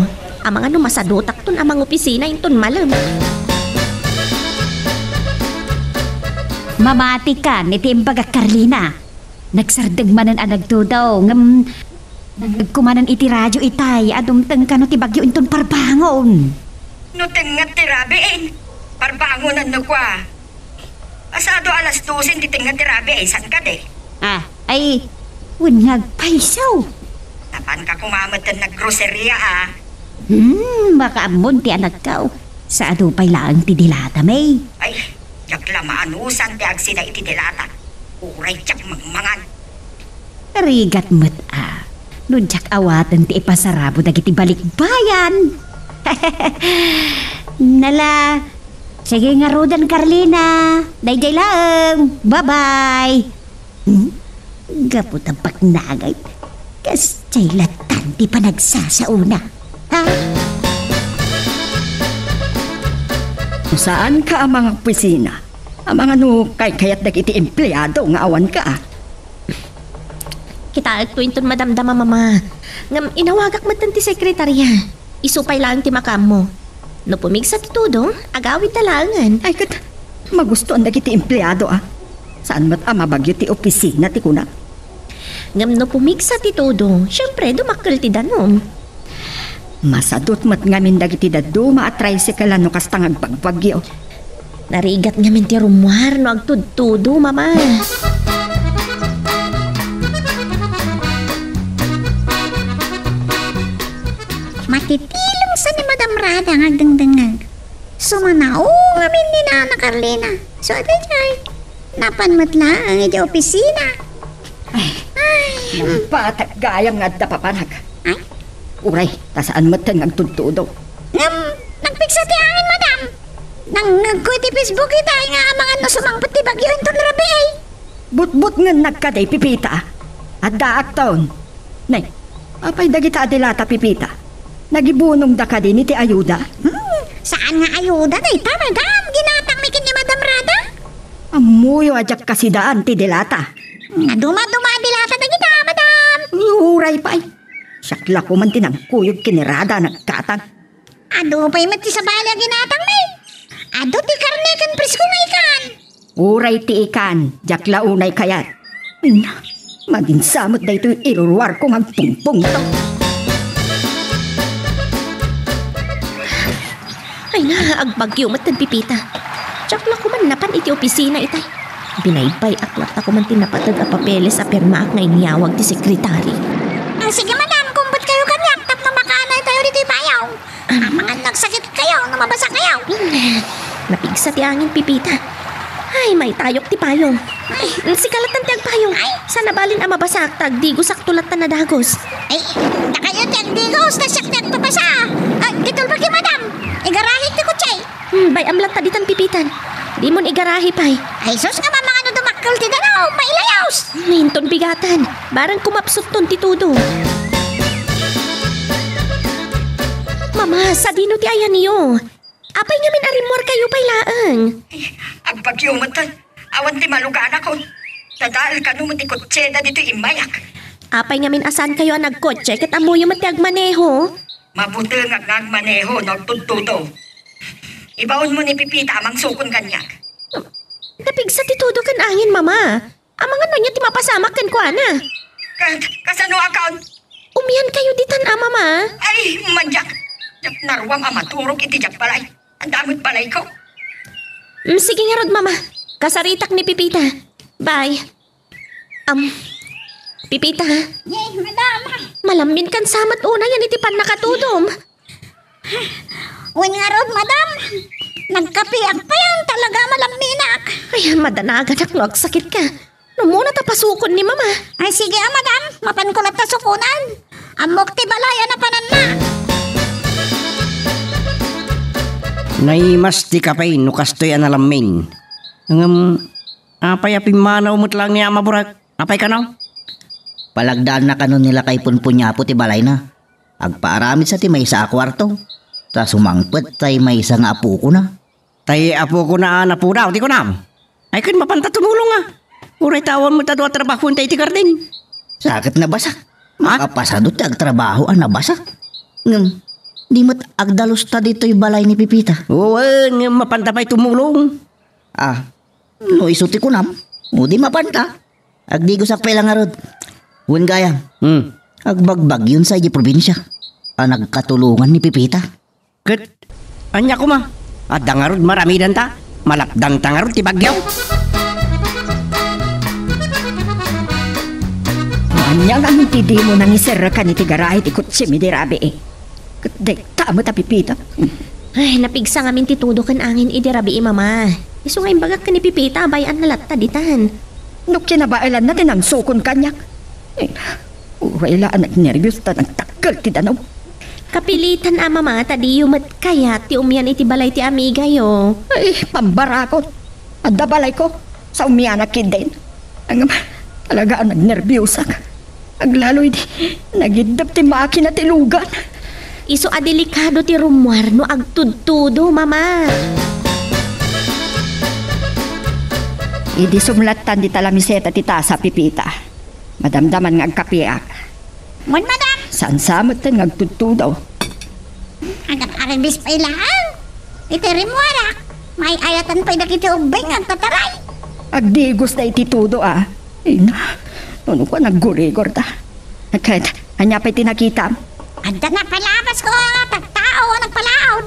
amangan no masadutakton a mangopisina inton malem. Mamatikan iti imbagak, Carlina. Nagsardeng manen a nagtudo, ngem nagkumanan iti radio itay a dumteng kano ti bagyo inton parbangon. No tengnga ti rabii, parbangonan no kua. Pasado alas dose ti tengnga ti rabii, saan kadi? Ah, ay, wen nga agpayso. Napanka koma met naggroceria, ah. Hmm, makaammon ti anakko. Sa adu pay laeng ti dilatami. Ay, diak la maanusan ti agsida iti dilata. Uray diak mangmangan. Rigat met a. No diak awaten ti ipasarabo dagiti balikbayan. Nala, sige ngaruden, Carlina. Daydiay laeng. Bye-bye. Hmm? Gapu ta baknangan, kasdiay lattan ti panagsasaona. Ha? Saanka a mangaopisina? Amangan no kaykayat dagiti empleado nga awanka, a? Kitaekto inton madamdama, Mama. Ngem inawagak metten ti sekretarya. Isu pay laeng ti makaammo. No pumigsa ti tudong, agawidta laengen. Ay, ket magustoan dagiti empleado, a. Saan met a mabagyo ti opisina ti kuna. Ngem no pumigsa ti tudong, siempre, dumakkel ti danum. Masadut met ngamin dagiti dadduma a tricycle no kasta nga agbagbagyo. Narigat ngamin ti rummuar no agtudtudo, Mama. Matitileng sa ni Madam Rada nga agdengdengngeg. Sumanao ngamin ni Nana Carlina. So, daydiay, napan met laeng iti opisina. Ay, ay, nabatak gayam nga adda papanak. Ay? Uray, ta saan metten nga agtudtudo. Ngem, nagpigsa ti angin, madam. Nangngegko iti Facebook itay nga amangan no sumangpet ti bagyo inton rabii. Butbutngennaka kadi, Pipita. Addaakton. Nay, apay dagita a delata, Pipita? Nagibunongda kadi iti ayuda? Hmm, saan nga ayuda dayta, madam? Ginatangmi ken ni Madam Rada. Ammoyo a diak kasidaan ti delata. Naduma-duma a delata dagita, madam. Uray pay. Siak la koma ti nangkuyog ken ni Rada a nagkatang. Adu pay met ti sabali a ginatangmi. Adu ti karne ken presko nga ikan. Uray ti ikan, diak la unay kayat. Na, madinsa met daytoy iruruarko nga agpungpungto. Ay na, agbagyo met ti Pipita. Diak la koma napan iti opisina itay. Binaybay-ak latta koma ti napateg a papeles a pirmaak nga inyawag ti sekretari. Ah, sige, madam, kumbetkayo kaniak tapno makaanaytayo ditoy payong. Amangan no agsakitkayo no mabasakayo. Napigsa ti angin, Pipita. Ay, maitayok ti payong. Ay, sika latta ti agpayong. Ay. Saan a balin a mabasak, ta agdigosakto latta a dagos. Ay, dakayo ti agdigos, ta siak ti agpabasa. Ay, ditoy bagyo, madam. Igarahi ti kotse. Hmm, bay-am latta ditan, Pipita. Dimon igarahi pay. Ay, sus, nga mamangano dumakkel ti danum, mailayos. Hmm, inton bigatan. Barang kumapsutton ti tudo. Mama, sadino ti ayanyo? Apay ngamin a rimmuarkayo pay laeng? Agbagyo met, awan ti maluganakon. Dadael kano met ti kotseda ditoy immayak. Apay ngamin a saankayo a nagkotse ket ammoyo met ti agmaneho? Mabutengak nga agmaneho no agtudtudo. Ibaonmo ni Pipita a mangsukon kaniak. Napigsa ti tudo ken angin, Mama. Amangan no ania ti mapasamak kenkuana. Ka-, kasano a kaon? Umiankayo ditan a, Mama. Ay, madiak. Diak naruam a maturog iti diak balay. Ania met balayko? Mm, sige ngarud, Mama. Kasaritak ni Pipita. Bye. Am, Pipita. Yay, madam. Malamminkan sa met unayen iti pannakatudom. Wen ngarud, madam. Nagkapiak payen, talaga malamminak. Ay, madanaganak no agsakitka. No, muna ta pasukon ni Mama. Ay, sige, ah, madam. Mapanko latta sukonan. Ammok ti balay a napananna. Naimas ti kape no kastoy a nalammin. Ngem, apay a pimmanaw met laeng ni Ama Burak? Apay kano? Palagdaanna kano ni lakay Punpuniapo ti balayna. Agpaaramid sa ti maysa a kuarto. Ta sumangpet tay maysa nga apokona. Tay apokona a napudaw ti kunam. Ay, ken mapanta tumulong, a. Uray ta awan met adu a trabahoen tay iti garden. Sa ket nabasa. Ha? Makapasadut ti agtrabaho a nabasa. Ngem, di met agdalusta ditoy balay ni Pipita. Wen, ngem mapanta pay tumulong. Ah, no isu ti kunam, o di mapanta. Agdigosak pay la ngarud. Wen gayam. Hmm. Agbagbagyon sa idiay probinsia a nagkatulongan ni Pipita. Ket, ania koma? Adda ngarud maramidanta? Malapdanta ngarud ti bagyo? Ania ngamin ti dimo nangiserrekan iti garahe ti kotsem idi rabii? Ket dayta met a Pipita. Ay, napigsa ngamin ti tudo ken angin idi rabii, Mama. Isu nga imbagak ken ni Pipita a bay-anna latta ditan. No kinabaelanna ti nangsukon kaniak. Eh, Uray la a nagnerbios ta nagtakkel ti danum. Kapilitan a, Mama, ta diyo met kayat ti umian iti balay ti amigayo. Ay, pambarakon. Adda balayko. Sa umianak ketdin. Ngem, talaga a nagnerbiosak. Aglalo idi nagiddep ti makina ti lugan. Isu a delikado ti rummuar no agtudtudo, Mama. Idi sumlattan dita lamiseta ti tasa, Pepita, madamdaman nga agkapiak. Wen, madam. Saan sa met nga agtudtudo? Agam-aribis pay laeng. Iti rimmuarak, maay-ayatan pay dagiti ubbing nga agtataray. Agdigos da iti tudo, a. Ina, nunot ko naggurigor da. Ket, ania pay ti nakitam? Adda napalabasko nga tattao a nagpalaod.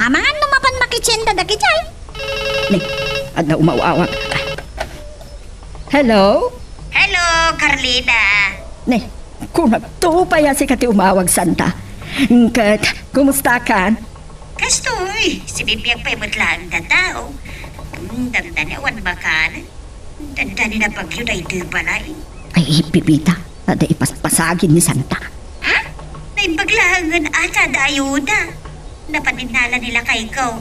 Amangan no mapan makitienda dagijay. Ne, adda umaw-awag. Hello? Hello, Carlina. Ne, kunam, tupay a sika ti umawag, Santa. Ket, kumustakan? Kastoy, sibibiag pay met laeng dataw. Hmm, damdani awan makanen. Dandani na bagyo daytoy balay. Ay, Pepita, adda ipaspasagid ni Santa. Ha? Naimbag laengen ata da ayuda. Napaninnala ni lakayko.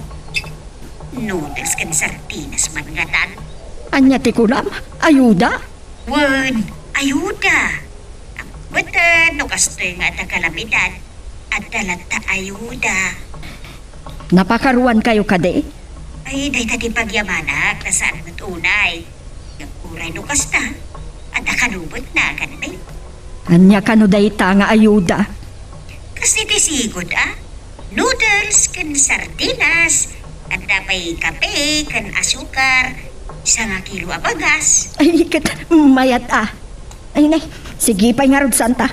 Noodles ken sardinas man ngatan. Ania ti kunam? Ayuda? Wen, ayuda. Ambeten no kastoy nga adda kalamidad, adda latta ayuda. Napakaruankayo kadi? Ay, dayta ti pagyamanak, ta saan met unay. Ngem uray no kasta, adda kano met naganmi. Ania kano dayta nga ayuda? Kas iti sigud, a? Noodles ken sardinas, adda pay kape ken asukar, sanga kilo a bagas. Ay, ket mayat a. Ay, nay, sige pay ngarud, Santa.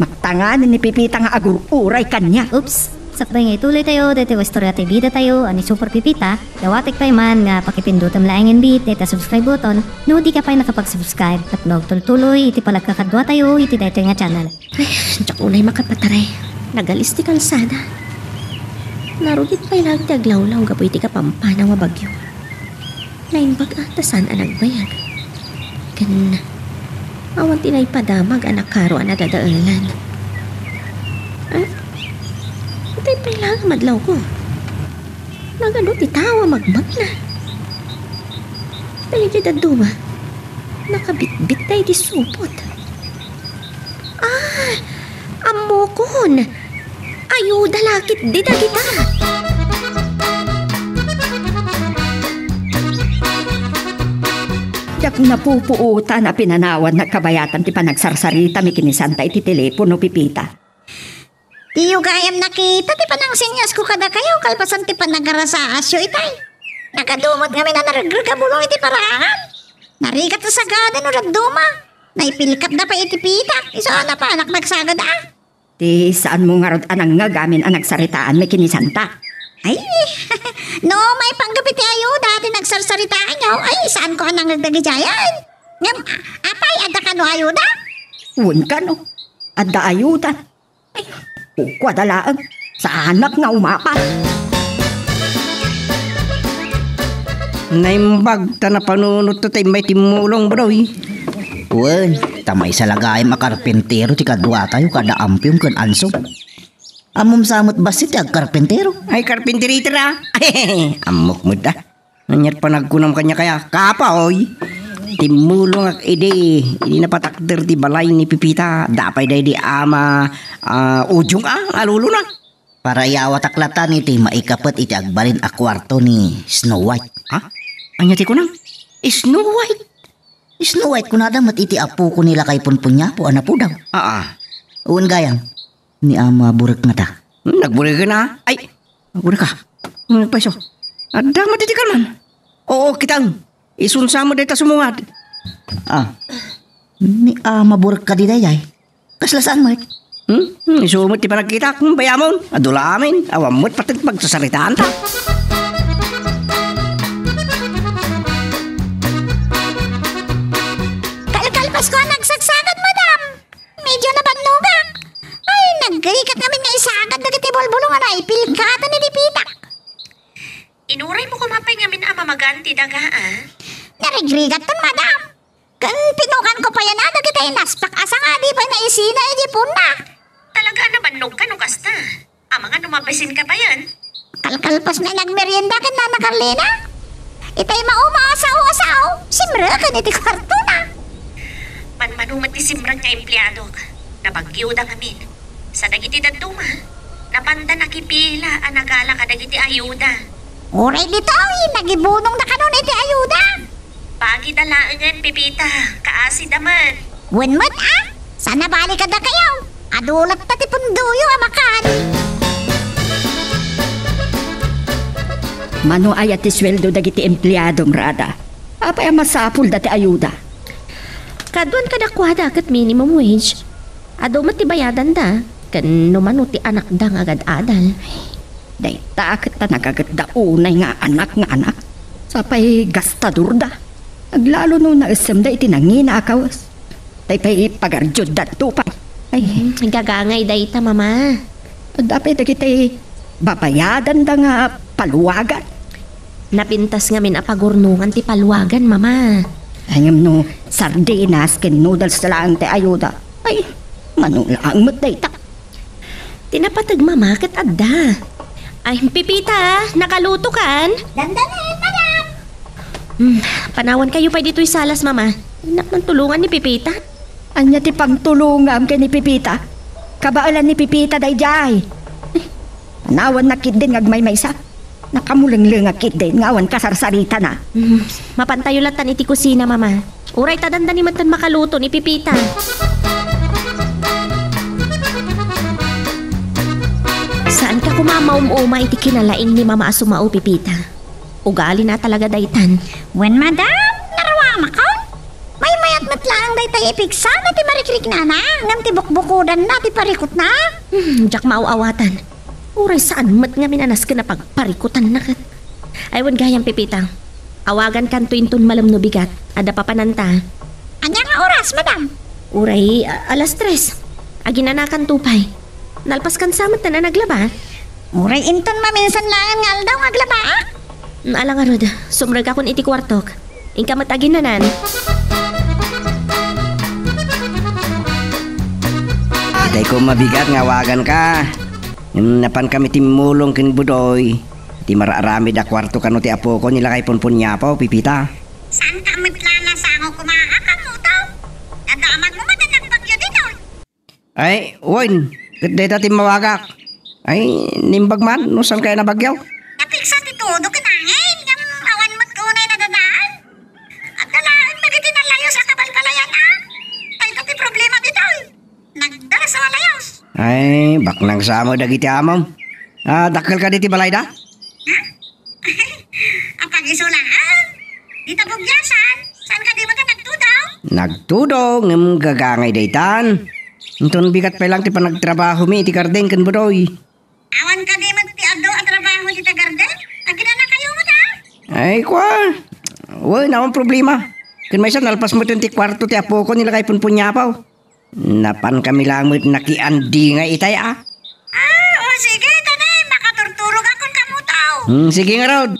Maktangan ni Pepita nga agur-uray kaniak. Oops! Sakbay nga ituloy tayo, daytoy nga istorya ti bida tayo, a ni Super Pepita, dawatek pay man nga pakipindutem laengen bit dayta subscribe button, no di ka pay nakapag-subscribe, ket no agtultuloy iti panagkakadua tayo iti daytoy nga channel. Ay, diak unay makapataray. Nagalis ti kalsada. Narugit pay laeng ti aglawlaw gapu iti kapampanaw a bagyo. Naimbag a ta saan a nagbayag. Ken awan ti naipadamag a nakaro a nadadaelan. Ah, itay pay laeng a madlawko. Nagadu ti tao a magmagna. Dagiti dadduma, nakabitbit da iti supot. Ah, ammokon. Ayuda la ketdi dagita. Diak napupuotan a pinanawanna kabayatan ti panagsarsaritami ken ni Santa iti telepono, Pepita. Diyo gayam nakita ti panangsinyasko kadakayo kalpasan ti panagarasaasyo itay. Nagadu met ngamin a naregreg a bulong iti paraangan. Narigat a sagada no dadduma. Naipilkatda pay iti pitak. Isu a napanak nagsagada. Ti saanmo ngarud a nangngeg amin a nagsaritaanmi ken ni Santa? Ay, no maipanggep iti ayuda ti nagsarsaritaanyo, ay, saanko a nangngeg dagidiay. Ngem, apay, adda kano ayuda? Wen kano. Adda ayuda. Ay, kua da laeng. Saanak nga umapay. Naimbag ta napanunot ta immay timmulong, Broy. Wen, ta maysa la gayam a karpintero ti kaduatayo kada Ampiyom ken Anso. Ammom sa met bassit ti agkarpintero? Ay, karpintero iti ra. Ammok met, a. Ania't panagkunam kaniak aya, kapaw? Timmulongak idi, idi napatakder ti balay ni Pepita, da pay daydi ama, ah, Ujong a, a lolona. Parayawatak latta iti maikapet iti agbalin a kuarto ni Snow White. Ha? Ania ti kunam? Snow White? Snow White, kunada met iti apoko ni lakay Punpunyapo a napudaw. Aa. Wen gayam, ni ama Burek ngata. Hmm, nagbureken a? Ay, nagburek a. Hmm, paiso. Adda met iti kalman. Oo, kitang. Isunsa met dayta sumungad. Ah. Ni ama Burek kadi dayay. Kasla saan met? Hmm? Hmm, isu met ti panagkitak. Hmm, bayamon. Adu la amin. Awan met pati pagsasaritaan ta. Kalkalpas ko a nagsagsagad, madam. Medyo nabannogak. Ay, nagrigat ngamin nga isagad dagiti bulbulong a naipilkatan iti pitak. Inuraymo koma pay ngamin a mamagan ti daga, a? Narigrigatton, madam. Ken pinukanko payen a dagiti naspak a Saan nga di pay naisina iti punna? Talaga a nabannogka no kasta. Amangan no mabasinka payen. Kalkalpas nga nagmerienda ken Nana Carlina. Itay mauma a sao-sao, simreken iti kuartona. Manmano met ti simrek nga empleadok. Nabagyoda ngamin. Sa dagiti dadduma, napanda nakipila a nagala kadagiti ayuda. Uray ditoy, nagibunongda kanon iti ayuda. Bagida laengen, Pepita, kaasida met. Wen met, a? Saan a bali kadakayo? Adu latta ti pundoyo a makan. Mano aya ti sueldo dagiti empleadom, Rada? Apay a masapulda ti ayuda? Kaduan kadakuada ket minimum wage. Adu met ti bayadanda, ken no mano ti anakda nga agad-adal. Dayta ket ta nagagetda unay nga anak nga anak. Sapay gastadorda. Aglalo no naessemda iti nangina a kawes. Tay pay pagardiodda to pay. Ay. Hmm, gagangay dayta, Mama. Adda pay dagiti babayadanda nga paluagan. Napintas ngamin a pagurnongan ti paluagan, Mama. Ay, ngem no sardinas ken noodles laeng ti ayuda. Ay, mano laeng met dayta. Ti napateg, Mama, ket adda. Ay, Pepita, nakalutokan? Dandanin, madam! Hmm, panawankayo pay ditoy salas, Mama. Innak man tulongan ni Pepita. Ania ti pagtulongam ken ni Pepita? Kabaelan ni Pepita daydiay. Panawannak ketdin nga agmaymaysa. Nakamulenglengak ketdin nga awan kasarsaritana. Hmm, mapantayo lattan iti kusina, Mama. Uray ta dandani metten makaluto ni Pepita. Saanka koma a maum-uma iti kinalaing ni Mama a sumao, Pepita. Ugalina talaga daytan. Wen, madam, narawamakon. Maymayat met laeng dayta ipigsa no ti marikriknana, ngem ti bukbukodanna ti parikutna. Hmm, diak maaw-awatan. Uray saan met ngamin a nasken a pagparikutanna ket. Ay, wen gayam, Pepita. Awagankanto inton malem no bigat. Adda papananta. Ania nga oras, madam? Uray, a-, alas tres. Aginanakanto pay. Nalpaskansa metten a naglaba? Uray inton maminsan laeng nga aldaw nga aglabaak. Mm, ala ngarud, sumrekakon iti kuartok. Inka met aginanan. Itay ko mabigat nga awaganka. Ngem napankami timmulong ken Budoy. Ti mararamid a kuarto kano ti apoko ni lakay punpunyapaw, Pepita. Saanka met la nasango koma a kamuto? Nadamagmo met a nagbagyo ditoy. Ay, wen, ket dayta timmawagak. Ay, nimbag man no saan kaya nabagyo? Napigsa ti tudo ken angin, ngem awan met unay nadadaan. Adda laeng dagiti nalayos a kabalbalayan, a? Dayta ti problema ditoy. Nagdaras a nalayos. Ay, baknang sa met dagiti amom. A, dakkel kadi ti balayda? Ha? Apag-iso laeng. Dita bugyasan. Saan kadi met a nagtudong? Nagtudong, ngem gagangay daytan. Inton bigat pay laeng ti panagtrabahomi iti garden ken Budoy. Awan kadi met ti adu a trabaho dita garden? Aginanakayo met, a? Ay, kua. Wen, awan problema. Ken maysa, nalpas metten ti kuarto ti apoko ni lakay punpunyapaw. Napankami laeng met nakiandingay itay, a. A, o, sige, tani, makaturturogakon kamuto. Hmm, sige ngarud.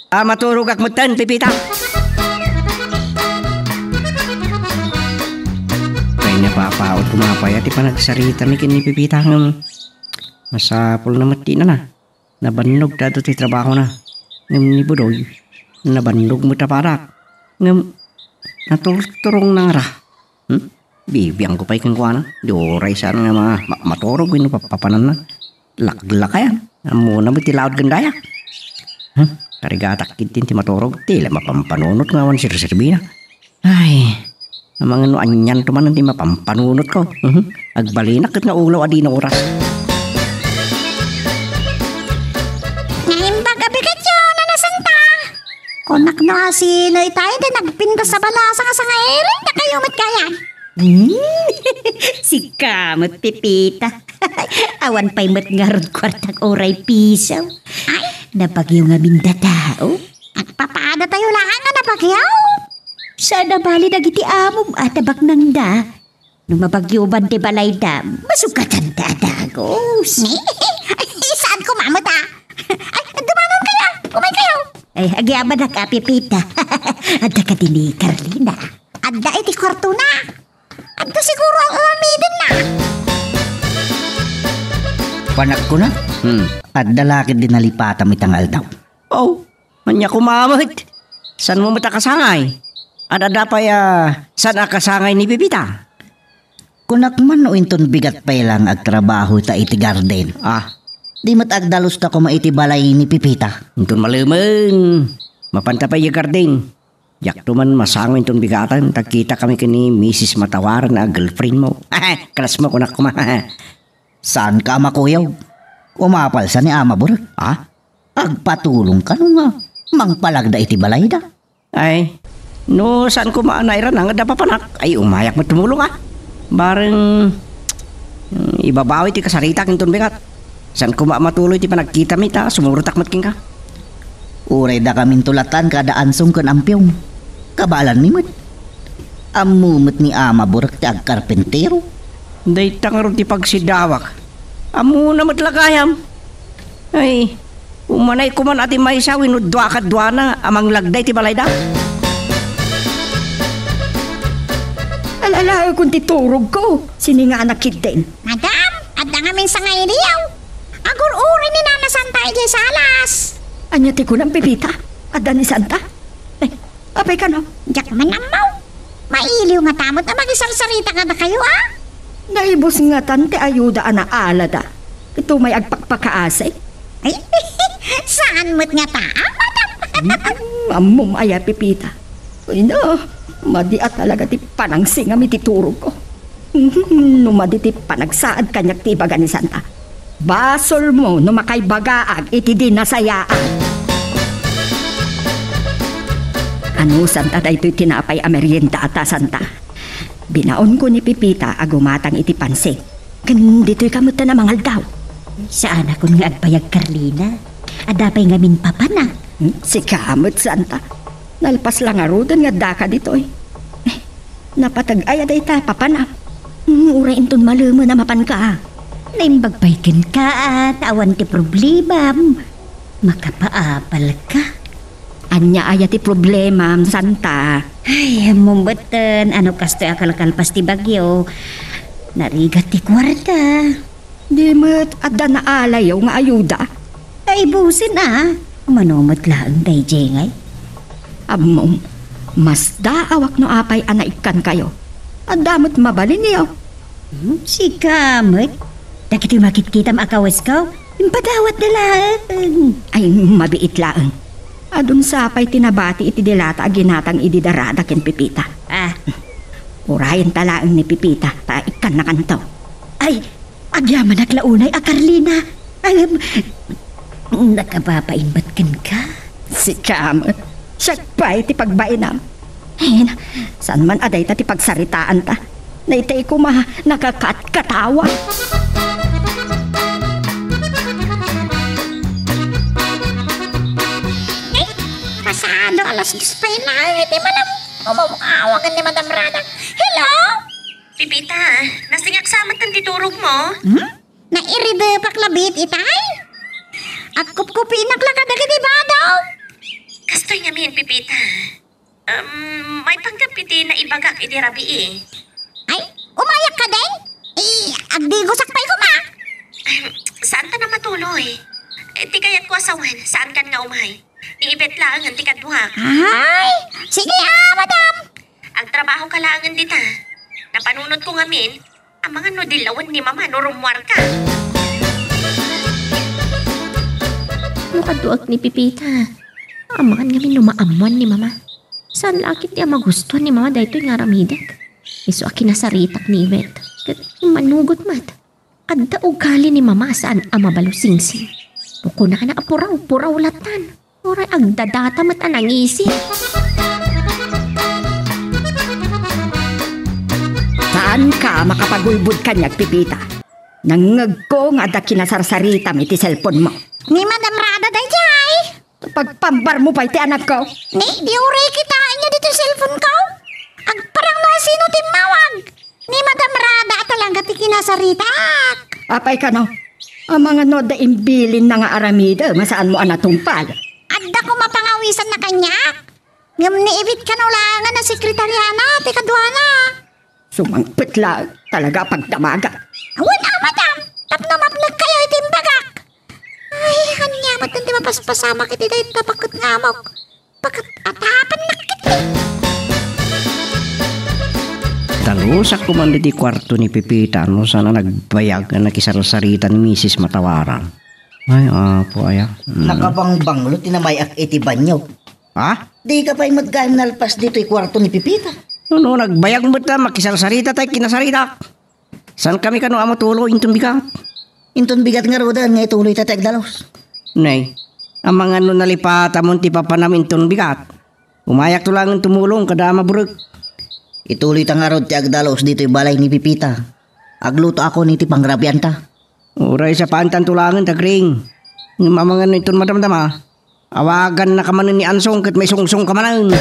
A, maturogak metten, Pepita. Ay, napapaot koma pay ti panagsaritami ken ni Pepita, ngem masapulna met ti nana. Nabannogda adu ti trabahona. Ngem ni Budoy, nabannog met a parak. Ngem naturturongna ngara. Hmm? Bibiangko pay kenkuana. Di uray saan nga ma-, ma-, maturog wenno papapananna. Laklakayan. Ammona met ti laud ken daya. Hmm? Karigatak ketdin ti maturog. Ti la mapampanunot nga awan serserbina. Ay, amangan no anianto manen ti mapampanunotko. Mhm. Agbalinak ket nga ulaw a dina oras. Naimbag a bigatyo, Nana Santa. Kunak no asino itay ti nagpintas a balasa nga sangairendakayo met kayat. Hmm? Sika met, Pepita. Awan pay met ngarud kuartak uray piso. Ay, nabagyo ngamin a tao. Agpapadatayo laeng a nabagyo. Saan a bali dagiti amom a ta baknangda. No mabagyoban ti balayda, masukatanda a dagus. Ay, saan koma met, a? Ay, dumanon kayo. Umay kayo. Ay, agyamanak a, Pepita. Adda kadi ni Carlina? Adda iti kuartona. Ta siguro ang umammiden na. Panagkuna, Hmm. adda la ketdi nalipatam ita nga aldaw. Oh, ania koma met? Saanmo met a kasangay? Ad-adda pay a saan a kasangay ni Pepita? Kunak man no inton bigat pay la nga agtrabaho ita iti garden. Ah. Di met agdalusta koma iti balay ni Pepita. Inton malemen, mapanta pay idiay garden. Diakto man masango inton bigatan, ta agkitakami ken ni Misis Matawaran a girlfriend mo. Crush mo, kunak koma. Saanka a makuyog? Umapalsa ni Ama Burek. Ha? Agpatulong kano nga mangpalagda iti balayda? Ay, no saan koma a nairanang a papanak, ay, umayak met tumulong, a. Bareng, mm, ibabawi ti kasaritak inton bigat. Saan koma a matuloy ti panagkitami ta sumurotak met kenka. Uray dakaminto latta kada Ansong ken Ampiong. Kabaelanmi met. Ammo met ni Ama Burek ti agkarpentero. Dayta ngarud ti pagsidawak. Ammona met la gayam. Ay, umanay koma a ti maysa wenno dua kaduana a manglagda iti balayda. Alalaekon ti turogko. Sininga a nakidden. Madam, adda ngamin sangaydiyo. Agur-uray ni Nana Santa idiay salas. Ania ti kunam, Pepita? Adda ni Santa? Eh, apay kano? Diak man ammo. Mailiw ngata met a makisarsarita kadakayo, a? Naibus ngatan ti ayuda a naalada. Ito may agpakpakaasi. Ay, saan met ngata, a, madam? Hmm, ammom aya, Pepita. Ay na, madi a talaga ti panangsingam iti turogko. No madi ti panagsaad kaniak ti ibaga ni Santa, basolmo no makaibagaak iti di nasayaan. Ano, Santa, daytoy tinapay a meriendata, Santa? Binaonko ni Pepita a gumatang iti pansit. Ken ditoy ka met a mangaldaw. Saanakon nga agbayag, Carlina. Adda pay ngamin papanak. Hmm, sika met, Santa. Nalpas la ngaruden nga addaka ditoy. Eh, napateg aya dayta papanam? Hmm, uray inton malemen a mapanka. Naimbag pay kenka, a, ta awan ti problemam. Makapaapalka. Ania aya ti problemam, Santa? Ay, ammom metten, ano kastoy a kalkalpas ti bagyo, narigat ti kuarta. Di met adda naalayyo nga ayuda? Ay, busen a. Mano met laeng daydiay ngay? Ammom, masdaawak no apay a naikkankayo. Adda met mabalinyo. Hmm, sika met. Dagiti makitkitam a kawesko, impadawatda laeng. Ay, mabiit laeng. Adun sa pay ti nabati iti dilata a ginatang idi darada ken Pepita. Ah. Urayenta laeng ni Pepita, ta ikkannakanto. Ay, agyamanak la unay a Carlina. Ay, em, nakapapainbat kenka? Sika met. Siak pay ti pagbainam. Hen, saan man a dayta ti pagsaritaanta? Daytay koma, nakakatkatawa. Eh, pasado alas dos pay laeng iti malam. Umawag ni Madam Rada. Hello? Pepita, nasingak sa met ti turogmo? Hmm? Nairidepak labi itay? Agkupkupinak la kadagiti badaw. Kastoy ngamin, Pepita. Um, maipanggep iti naibagak idi rabii. Ay, umayak kadi? Eh, agdigosak pay koma. Ay, saan ta na matuloy? Eh, ti kayatko a sawen, saankan nga umay. Ni Ibet laengen ti kaduak. Ay, sige a, madam. Agtrabahoka laengen dita. Napanunotko ngamin, amangan no dilawen ni Mama no rummuarka. No kaduak ni Pepita, amangan ngamin no maammuan ni Mama. Saan la a ketdi a magustuan ni Mama daytoy nga aramidek? Isu a kinasaritak ni Ibet. Ket immanugot met. Adda ugali ni Mama a saan a mabalo, Singsing. No kunana a puraw, puraw latan. Uray agdadata met a nangisit. Saanka a makapagulbod kaniak, Pepita. Nangngegko nga adda kinasarsaritam iti cellphone mo. Ni Madam Rada daydiay. Pagpambarmo pay ti anakko. Ni, di uray kitaenyo ditoy cellphone ko. Agparang no sino timmawag. Ni Madam Rada a talaga ti kinasaritak. Apay kano? Amangan no adda imbilinna nga aramidem a saanmo a natungpal. Adda koma pangawisanna kaniak. Ngem ni Ibet kano laengen a sekretariana ti kaduana. Sumangpet laeng, talaga a pagdamagan. Awan a, madam, tapno mapnekkayo iti imbagak. Ay, ania met ti mapaspasamak iti dayta baket nga amok? Baket atapennak ketdi. Talusak koma ditoy kuarto ni Pepita no saan a nagbayag a nakisarsarita ni Misis Matawaran. Ay, apo, aya. Mm. Nakabangbanglo ti namay-ak iti banio. Ha? Dika pay met gayam nalpas ditoy kuarto ni Pepita. No, no, nagbayag met a makisarsarita tay kinasaritak. Saankami kano a matuloy inton bigat? Inton bigat ngaruden nga ituloyta ti agdalus. Nay, amangan no nalipatamon ti papanam inton bigat. Umayakto laengen tumulong kada Ama Burek. Ituloyta ngarud ti agdalus ditoy balay ni Pepita. Aglutoakon iti pangrabianta. Uray sapaantanto laengen, Tagring. Ngem amangan no inton madamdama, awagannaka manen ni Ansong ket maisungsongka manen.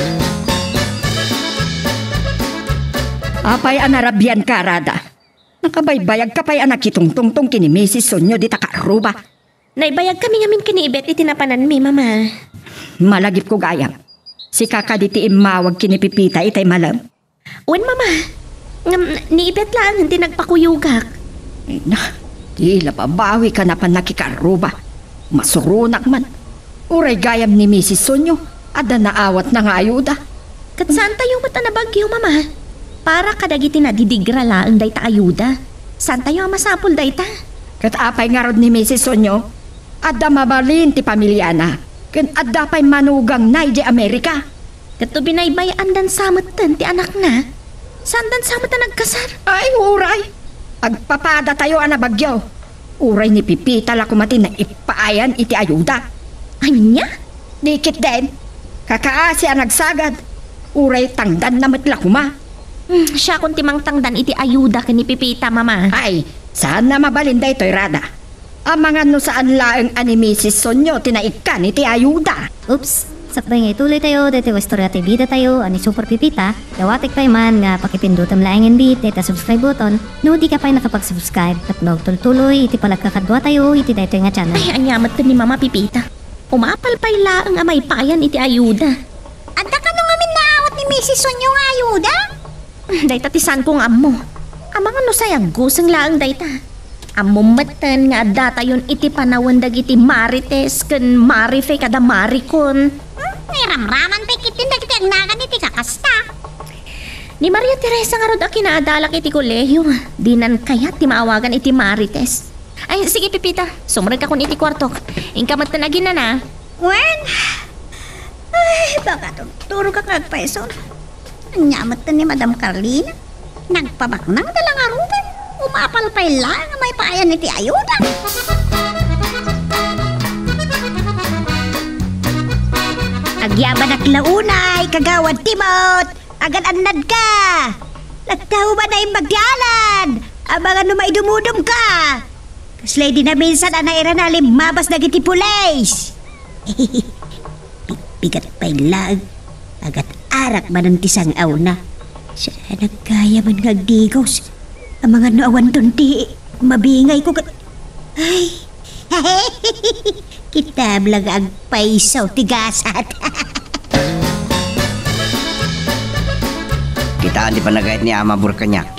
Apay a narabianka, Rada? Nakabaybayagka pay a nakitungtungtong ken ni Misis Sonyo dita kaarruba. Naibayagkami ngamin ken ni Ibet iti napananmi, Mama. Malagipko gayam. Sika kadi ti immawag ken ni Pepita itay malem. Wen, Mama. Ngem, ni Ibet laengen ti nagpakuyogak. Ay na, di la babawika napan nakikaarruba. Masuronak man. Uray gayam ni Misis Sonyo, adda naawatna nga ayuda. Ket saantayo met a nabagyo, Mama. Para kadagiti nadidigra laeng dayta ayuda. Saantayo a masapul dayta. Ket apay ngarud ni Misis Sonyo? Adda mabalin ti pamiliana, ken adda pay manugangna idiay Amerika. Ket no binaybay-andan sa metten ti anakna, saandan sa met a nagkasar? Ay, uray! Agpapadatayo a nabagyo. Uray ni Pepita la koma ti naipaayan iti ayuda. Ania? Di ketdin. Kakaasi a nagsagad. Uray tangdanna met la koma. Hmm, siakon ti mangtangdan iti ayuda ken ni Pepita, Mama. Ay, saan a mabalin daytoy, Rada. Amangan no saan laeng a ni Misis Sonyo ti naikkan iti ayuda. Oops! Sakbay nga ituloytayo daytoy nga istorya ti bidatayo a ni Super Pepita, dawatek pay man nga pakipindutem laengen met dayta subscribe button no dika pay nakapag-subscribe tapno agtultuloy iti panagkakaduatayo iti daytoy nga channel. Ay, ania met ni Mama Pepita? Umapal pay laeng a maipayan iti ayuda. Adda kano ngamin naawat ni Misis Sonyo nga ayuda? Dayta ti saanko nga ammo. Amangan no say agguseng laeng dayta. Ammom metten nga addatayon iti panawen dagiti Marites ken Marife kada Maricon. Hmm, nairamraman pay ketdin dagiti agnagan iti kakasta. Ni Maria Teresa ngarud a kinaadalak iti kolehio, dinan kayat ti maawagan iti Marites. Ay, sige, Pepita, sumrekakon iti kuartok. Inka metten aginana. Wen? Ay, baka turturogak nga agpayso. Ania metten ni Madam Carlina? Nagpabaknangda la ngaruden. Umapal pay laeng a maipayan iti ayuda. Agyabanak la unay, Kagawad Timot. Agan-annadka! Nagtahuman a imbag ti alan! Amangan no maidumudumka! Kaslay di naminsan a nairana a limmabas dagiti pulis! Pigpigat pay laeng, agat-arak manen ti sang-awna. Saan a gayamen nga agdigos. Amangan no awanton ti mabingayko ket, ay! Kitam la nga agpayso ti gasat. Kitaan ti panagayat ni Ama Burek kaniak.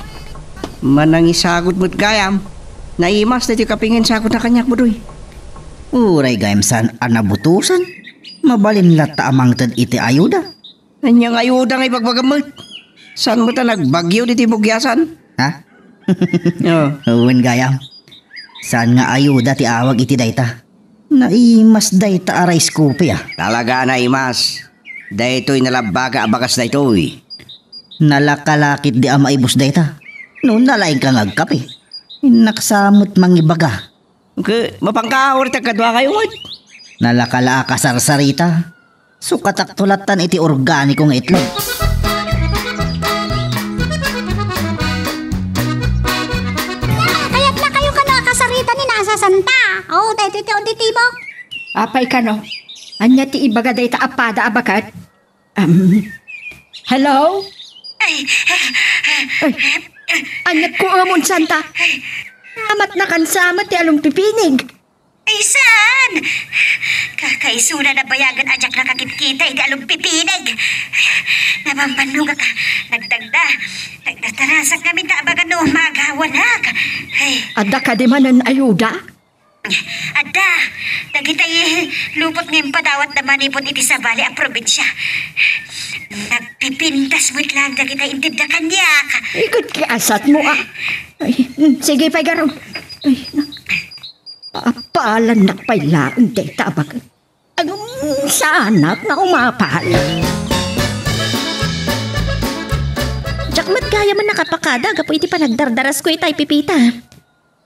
Manangisagut met gayam. Naimas daytoy kape nga insagutna kaniak, Budoy. Uray gayam saan a nabutosan, mabalin latta a mangted iti ayuda. Ania nga ayuda nga ibagbagam met? Saan met a nagbagyo ditoy bugiasan? Ha? Oh. Wen gayam. Saan nga ayuda ti awag iti dayta? Naimas dayta a rice cooker, ah. Talaga a naimas. Daytoy nalabbaga a bagas daytoy. Nalaka la ketdi a maibus dayta. No nalaingka nga agkape. Innak sa met mangibaga. Ke, mapanka, uray ti agkaduakayo met. Nalaka la a kasarsarita. Sukatakto lattan iti organiko nga itlog. Kayat na kayo kano a kasarita ni Nasa Santa. Oh, daytoy ti auditibo. Apay kano? Ania ti ibaga dayta a pada a baket? Um, hello? Ay, ay, aniat ko, Amon Santa? Amat nakansamat ti alumpipinig. Ay, saan? Kakaisuna nabayagen a diak nakakitkita iti alubpipineg. Nabambannogak, nagdagda, nagdatarasak ngamin ta abagan no umagawanak. Ay. Adda kadi manen ayuda? Adda, dagitay lupot nga impadawatda manipud iti sabali a probinsia. Nagpipintas met laeng dagitay intedda kaniak. Iket ti asatmo, a. Ay, mm, sige pay, garud. Ay, na-, apalannak pay laeng dayta a baga. Agum, saanak nga umapal. Diak met gayamen nakapakada gapu iti panagdardarasko itay, Pipita.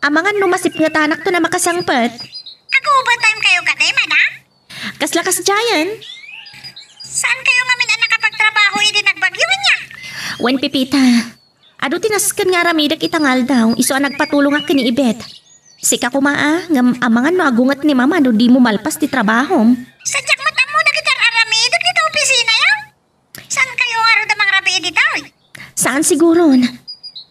Amangan no masipngetanakton a makasangpet. Agubataykayo kadi, madam? Kasla kasdiayen? Saankayo ngamin a nakapagtrabaho idi nagbagyo, ania? Wen, Pipita. Adu ti nasken nga aramidek ita nga aldaw, isu a nagpatulongak ken ni Ibet. Sika koma a, ngem amangan no agunget ni Mama no dimo malpas ti trabahom. Sadiak met ammo dagiti ar-aramidek dita opisinayo. Saankayo ngarud a mangrabii ditoy? Saan siguron.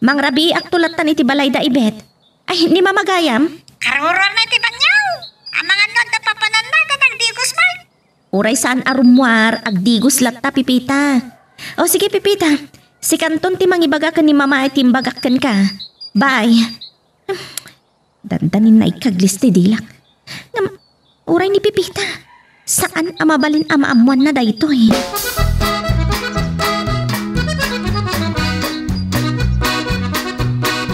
Mangrabiiakto lattan iti balayda, Ibet. Ay, ni Mama gayam? Karuruarna iti banio. Amangan no adda papananna, ta nagdigos met. Uray saan a rummuar, agdigos latta, Pipita. O, sige, Pipita. Sikanton ti mangibaga ken ni Mama iti imbagak kenka. Bye. Dandanin naikaglis ti dilak. Ngem, uray ni Pipita, saan a mabalin a maammoanna daytoy.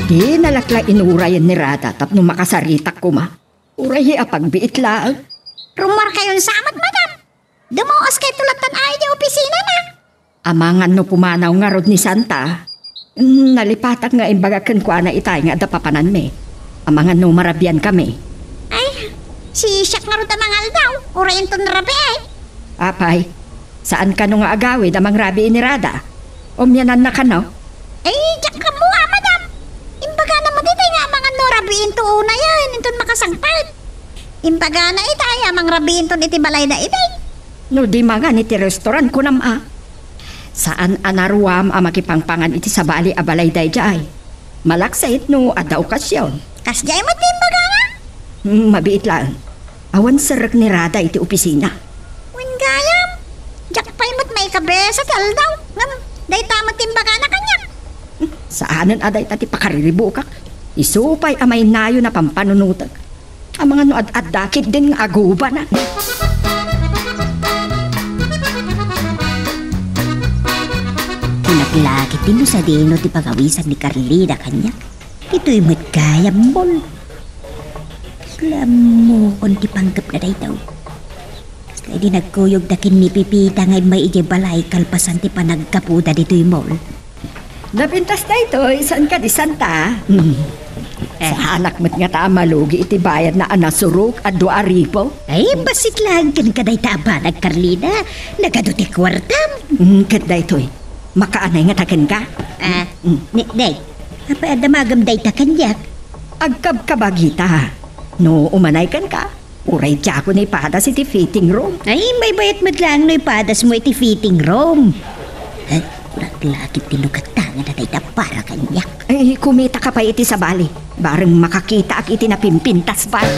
Di nalakla inurayen ni Rada tapno makasaritak koma. Uray a pagbiit laeng. Rummuarkayon sa met, madam. Dumooskayto lattan a idiay opisinana. Amangan no pumanaw ngarud ni Santa. Mm, nalipatak nga imbagak kenkuana itay nga adda papananmi. Amangan no marabiankami. Ay, siak ngarud a mangaldaw, uray inton rabii. Apay, saan kano nga agawid a mangrabii ni Rada? Umiananna kano? Ay, diak ammo a, madam. Imbagana met itay nga amangan no rabiinto unayen inton makasangpet. Imbagana itay a mangrabiinton iti balayda idi. No di mangan iti restaurant, kunam a. Saan a naruam a makipangpangan iti sabali a balay daydiay. Malaksid no adda okasion. Kasdiay met ti imbagana? Hmm, mabiit laeng. Awan serrek ni Rada iti opisina. Wen gayam, diak pay met maikabesa ti aldaw. Ngem, dayta met ti imbagana kaniak. Saanen a dayta ti pakariribukak. Isu pay a mainayon a pampanunotek. Amangan no ad-adda ketdin nga agubanak. Kunak la ketdin no sadino ti pagawisan ni Carlina kaniak. Ditoy met gayam, Mol. Lammuon ti panggepna daytoy. Kasla idi nagkuyogda ken ni Pipita nga immay idiay balay kalpasan ti panaggapuda ditoy mall. Napintas daytoy, saan kadi, Santa? Mm. Eh. Saanak met ngata a malugi iti bayadna a nasurok a dua a ribu. Ay, bassit laeng kenka dayta a banag, Carlina. Nagadu ti kuartam. Mm, ket daytoy, makaanay ngata kenka? Ah, mm. Ni, Day, apay a damagem dayta kaniak? Agkabkabagita. No umanay kenka, uray diakon ipadas iti fitting room. Ay, maybayat met laeng no ipadasmo iti fitting room. Eh, kunak la ketdin no gatangen a dayta para kaniak. Ay, kumitaka pay iti sabali. Bareng makakitaak iti napimpintas pay.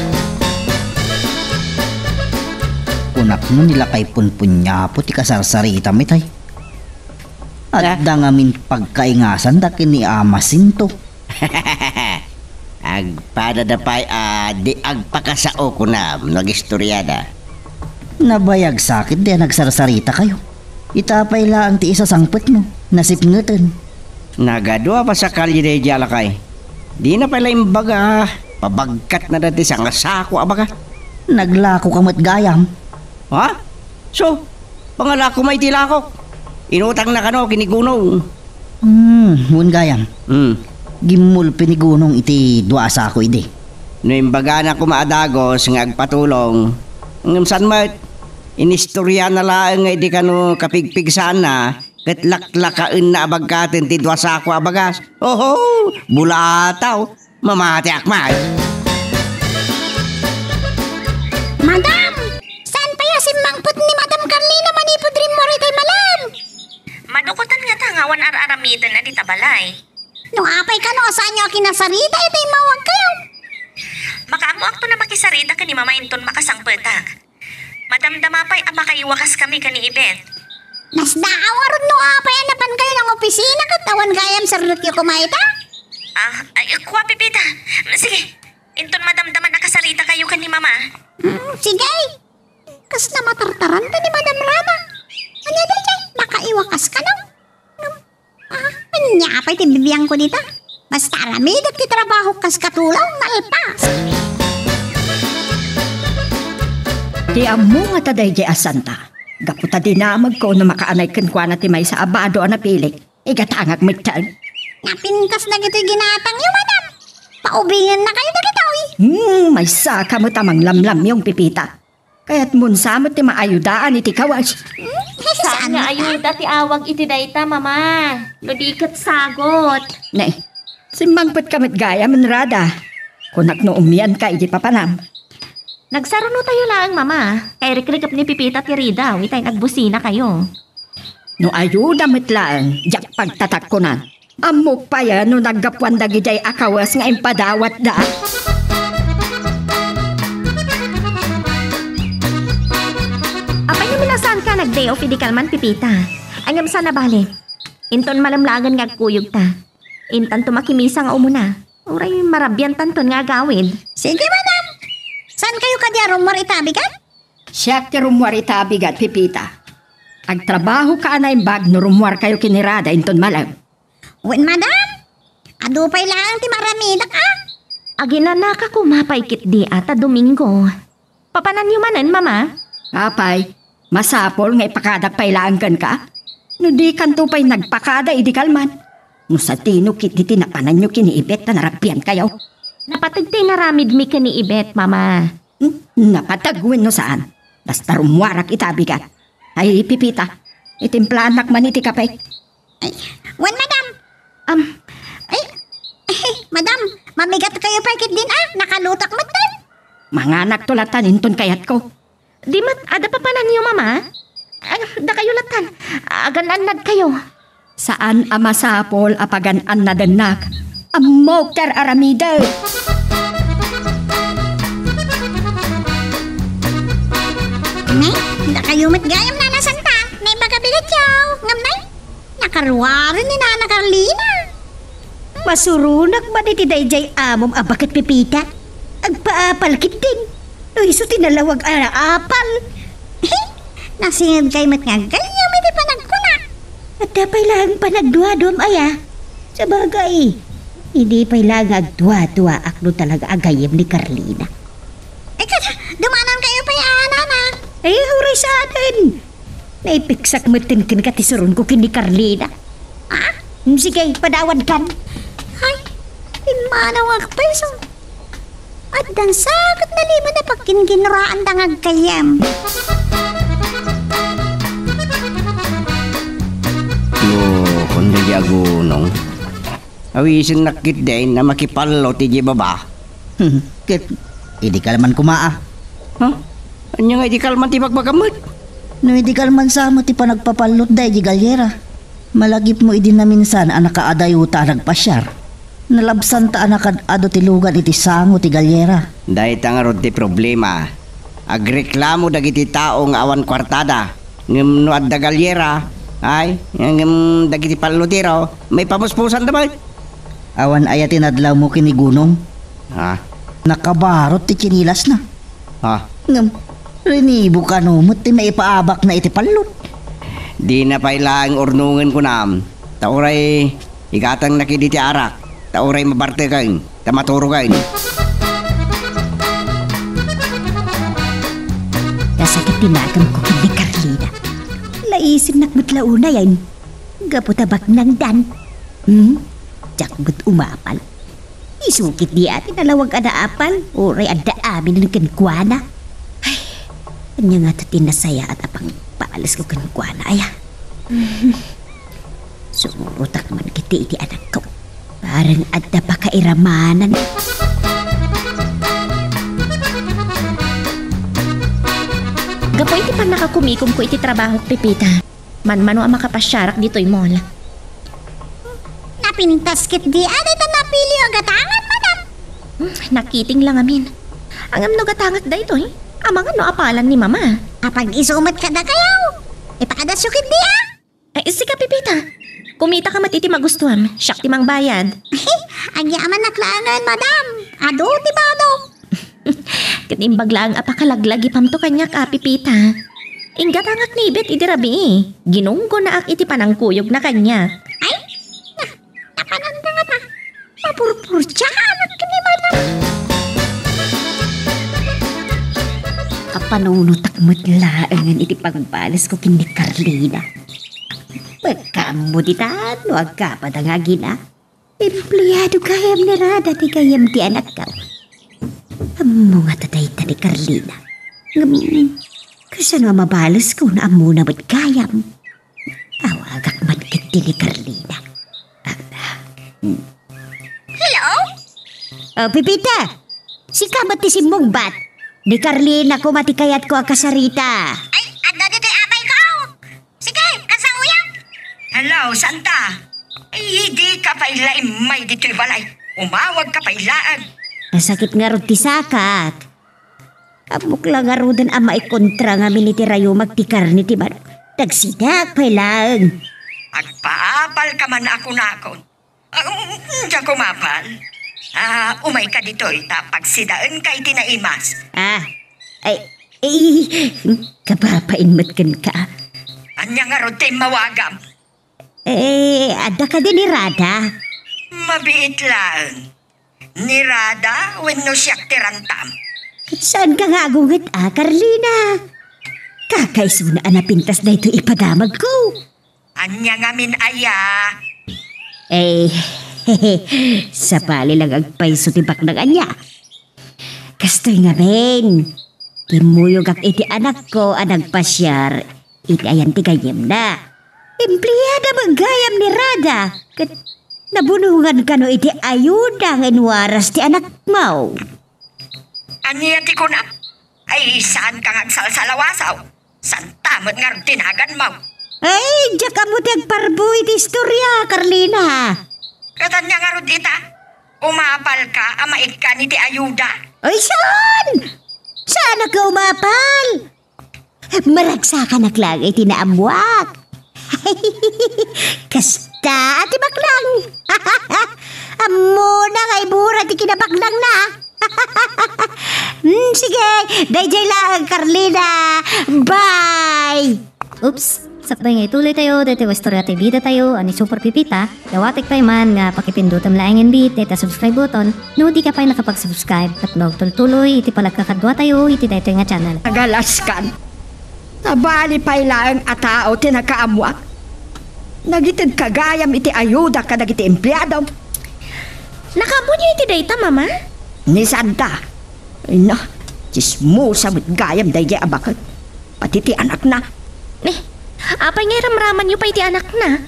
Kunak no ni lakay punpunyapo ti kasarsaritam itay. Adda ngamin pagkaingasanda ken ni Ama Sinto. Agpadada pay a di agpakasao, kunam, no agistoriada. Nabayag sakit di a nagsarsarita kayo. Ita pay laeng ti isasangpet no nasipngeten. Nagadu a pasakal daydiay a lakay. Dina pay la imbaga, pabagkatna dati sangasako a baga. Naglako ka met gayam. Ha? So, pangalako may ti lakok. Inutangna kano ken ni Gunong. Hmm, wen gayam. Hmm. Gimmulpi ni Gunong iti dua a sako idi. No imbagana koma a dagus nga agpatulong, ngem saan met, inistoriana laeng nga idi kano kapigpigsaanna, ket laklakaenna a bagkaten ti dua a sako a bagas. Oho! Bulataw! Mamatiak man! Madam! Saan pay a simmangpet ni Madam Carlina manipud rimmuar itay malem? Madukotan ngata nga awan ar-aramiden a dita balay. No apay kano a saanyo a kinasarita itay immawagkayo? Makaammoakton a makisarita ken ni Mama inton makasangpetak. Madamdama pay a makaiwakaskami ken ni Ibet. Nasdaaw a run no apay a napankayo nga opisina ket awan gayam serrekyo koma ita? Ah, ay, kua, Pepita. Sige, inton madamdaman a kasaritakayo ken ni Mama. Hmm, sige. Kasla matartaranta ni Madam Rama. Ania daydiay? Makaiwakaskano? Ngem, ah, ania pay ti bibiangko dita? Basta aramidek ti trabaho kas katulaw, nalpas. Ti ammo ngata daydiay a santa. Gapu ta dinamagko no makaanay kenkuana ti maysa a bado a napilik, igatangak metten. Napintas dagitoy ginatangyo, madam. Paubingennakayo dagitoy. Hmm, maysaka met a manglamlamyong, Pepita. Kayatmon sa met ti maayudaan iti kawes. Hmm, saan nga ayuda ti awag iti dayta, Mama? No di ket sagot. Ne, simmangpetka met gayam, Rada. Kunak no umianka idi papanam. Nagsarunotayo laeng, Mama. Kay rikrikep ni Pepita ti ridaw, itay nagbusinakayo. No ayuda met laeng, diak pagtatakkonan. Ammok pay a no naggapuan dagidiay a kawes nga impadawatda. Apay ngamin a saanka nag-day off idi kalman, Pepita? Ngem saan a bale. Inton malem laengen nga agkuyogta. Intanto makimisa nga umuna. Uray marabiantanton nga agawid. Sige, madam. Saankayo kadi a rummuar ita a bigat? Siak ti rummuar ita a bigat, Pepita. Agtrabahoka a naimbag no rummuarkayo ken ni Rada inton malem. Wen, madam. Adu pay laeng ti maaramidak, a. Aginanaka koma pay ketdi a ta Domingo. Papananyo manen, Mama? Apay, masapul nga ipakadak pay laeng kenka? No dikanto pay nagpakada idi kalman. No sadino ketdi ti napananyo ken ni Ibet ta narabiankayo? Napateg ti inaramidmi ken ni Ibet, Mama. Hmm? Napateg wenno saan? Basta rummuarak ita a bigat. Ay, Pepita, itimplaannak man iti kape. Ay, wen, madam. Am, ay, ay, madam, mamigatkayo pay ketdin a, nakalutak metten. Manganakto latta inton kayatko. Di met, adda papananyo, Mama? Ay, dakayo lattan, agan-annadkayo. Saan a masapul a pagan-annadennak. Ammok ti ar-aramidek. Ne, dakayo met gayam, Nana Santa, naimbag a bigatyo, ngem nay, nakaruaren ni Nana Carlina. Masuronak man iti daydiay amom a baket, Pepita. Agpaapal ketdin. No isu ti nalawag a naapal. Nasingedkay met nga gayyem iti panagkuna. Adda pay laeng panagduaduam aya. Sabagay, idi pay laeng nga agduaduaak no talaga a gayyem ni Carlina. Ay, kada, dumanankayo pay a, Nana. Ay, uray saanen. Naipiksak metten kenka ti suronko ken ni Carlina. Ah? Mm, sige, padawankan. Ay, immanawak pay isu. Addan sa ket nalimed a pagkinkinuraanda nga aggayyem. No, kundi di agunong. Awisennak ketdin a makipallot idiay baba. Hmm, ket idi kalman koma a. Ha? Ania nga idi kalman ti bagbagam met? No idi kalman sa met ti panagpapallotda idiay galyera. Malagipmo idi naminsan a nakaadayota a nagpasiar. Nalabsanta a nakaad-adu ti lugan iti sango ti galyera. Dayta ngarud ti problema. Agreklamo dagiti tao nga awan kuartada. Ngem no adda galyera, ay, ngem dagiti pallotero, maipamuspusanda met. Awan aya ti nadlawmo ken ni Gunong? Ha? Nakabarot ti tsinilasna. Ha? Ngem, rinibo kano met ti maipaabakna iti pallot? Dina pay laeng urnongen kunam, ta uray igatangna ketdi ti arak, ta uray mabarteken, ta maturoken. Nasakit ti naganko ken ni Carlina. Naisennak met la unay, ay, gapu ta baknangdan. Hmm? Diak met umapal. Isu ketdi a ti nalawag a naapal, uray adda aminen kenkuana. Ay, ania ngata ti nasayaat a pangpaalesko kenkuana, aya? Sumurotak man ketdi iti anakko. Bareng adda pakairamanan. Gapu iti pannakakumikomko iti trabahok, Pepita. Manmano a makapasiarak ditoy mall. Napintas ketdi a dayta napiliyo a gatangan, madam. Hmm, nakiting la ngamin. Ngem no gatangak daytoy, amangan no apalan ni Mama. Apag-isu met kadakayo. Ipakadasyo ketdi, a? Ay, sika, Pepita. Kumitaka met iti magustuam. Siak ti mangbayad. Agyamanak laengen, madam. Adu ti bado. Ket imbag laeng a pakalaglagipamto kaniak a, Pepita. Inggatangak ni Ibet idi rabii. Ginunggonaak iti panangkuyogna kaniak. Ay, na, napananda nga ta. Mapurpurtianak ni madam. Apanunotak met laengen iti pagbalesko ken ni Carlina. Pagkaammo ditan no agkapada nga agina. Empleado gayam ni Rada ti gayyem ti anakko. Ammo ngata dayta ni Carlina. Ngem, kasano a mabalesko no ammona met gayam? Awagak man ketdi ni Carlina. Ah, ah, hmm. Hello? Oh, Pepita! Sika met ti simmungbat? Ni Carlina koma ti kayatko a kasarita. Ay, adda ditoy abayko! Sige, kasano yan? Hello, Santa. Ay, dika pay la immay ditoy balay. Umawagka pay laeng. Nasakit ngarud ti sakak. Ammok la ngaruden a maikontra ngamin iti rayumak ti karne ti manok. Nagsidak pay laeng. Agpaapalka man a kunakon. Ah, um, diak umapal. Ah, umayka ditoy ta pagsidaenka iti naimas. Ah, ay, ay, kababain met kenka. Ania ngarud ti immawagam? Eh, adda kadi ni Rada? Mabiit laeng. Ni Rada wenno siak ti rantam? Ket saanka nga agunget a, Carlina? Kakaisuna a napintas daytoy ipadamagko. Ania ngamin aya? Eh, sabali lang agpayso ti baknang ania. Kastoy ngamin, kimmuyogak iti anakko a nagpasiar iti ayan ti gayyemna. Empleada met gayam ni Rada, ket nabunongan kano iti ayuda nga inwaras ti anakmo. Ania ti kunam? Ay, saanka nga agsalsalawasaw? Santa met ngarud ti naganmo. Ay, diak ammo ti agparbo iti istoria, Carlina. Ket ania ngarud ita? Umapalka a maikkan iti ayuda? Ay, saan? Saanak nga umapal? Maragsakanak laeng iti naammoak. Kasta ti baknang. Ammona nga ibura ti kinabaknangna. Hmm, sige, daydiay laeng, Carlina. Bye! Oops! Sakbay nga ituloy tayo daytoy nga istorya ti bida tayo a ni Super Pepita, dawatek pay man nga pakipindutem laengen bit dayta subscribe button no di ka pay nakapag-subscribe ket maagtultuloy iti panagkakadua tayo iti daytoy nga channel. Nagalaskan. Sabali pay laeng a tao ti nakaammoak. Nagitedka gayam iti ayuda kadagiti empleadom. Nakaammoyo iti dayta, Mama? Ni Santa. Ay na, tsismosa met gayam daydiay a baket. Pati ti anakna. Ni, apay nga iramramanyo pay ti anakna?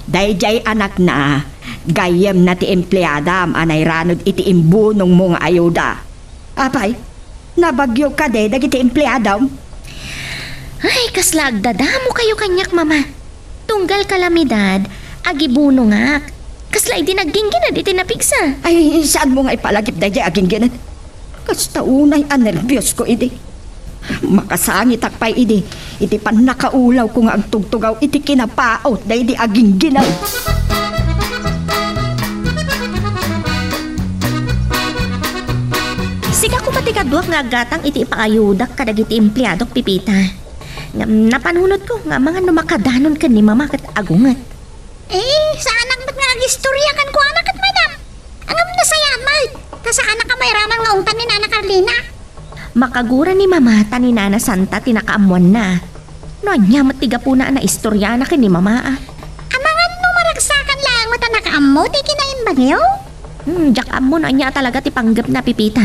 Daydiay anakna, gayyemna ti empleadam a nairanod iti imbunongmo nga ayuda. Apay, nabagyo kadi dagiti empleadam? Ay, kasla agdadamokayo kaniak, Mama. Tunggal kalamidad, agibunongak. Kasla idi nagginggined iti napigsa. Ay, saanmo nga ipalagip daydiay aginggined? Kasta unay a nerbios ko idi. Makasangitak pay idi, iti pannakaulaw ko nga agtugtugaw iti kinapaot daydi aginggined. Sika koma ti kaduak nga aggatang iti ipaayudak kadagiti empleadok, Pepita. Ngem napanunotko nga amangan no makadanon ken ni Mama ket agunget. Eh, saanak met nga agistorya kenkuana ket madam. Ngem nasayaat met, ta saanak a mairaman nga ungtan ni Nana Carlina. Makagura ni Mama ta ni Nana Santa ti nakaammoanna. No ania met ti gapuna a naistoryana ken ni Mama a? Amangan no maragsakan laeng met a nakaammo ti kinaimbagyo? Hmm, diak ammo no ania a talaga ti panggepna, Pepita.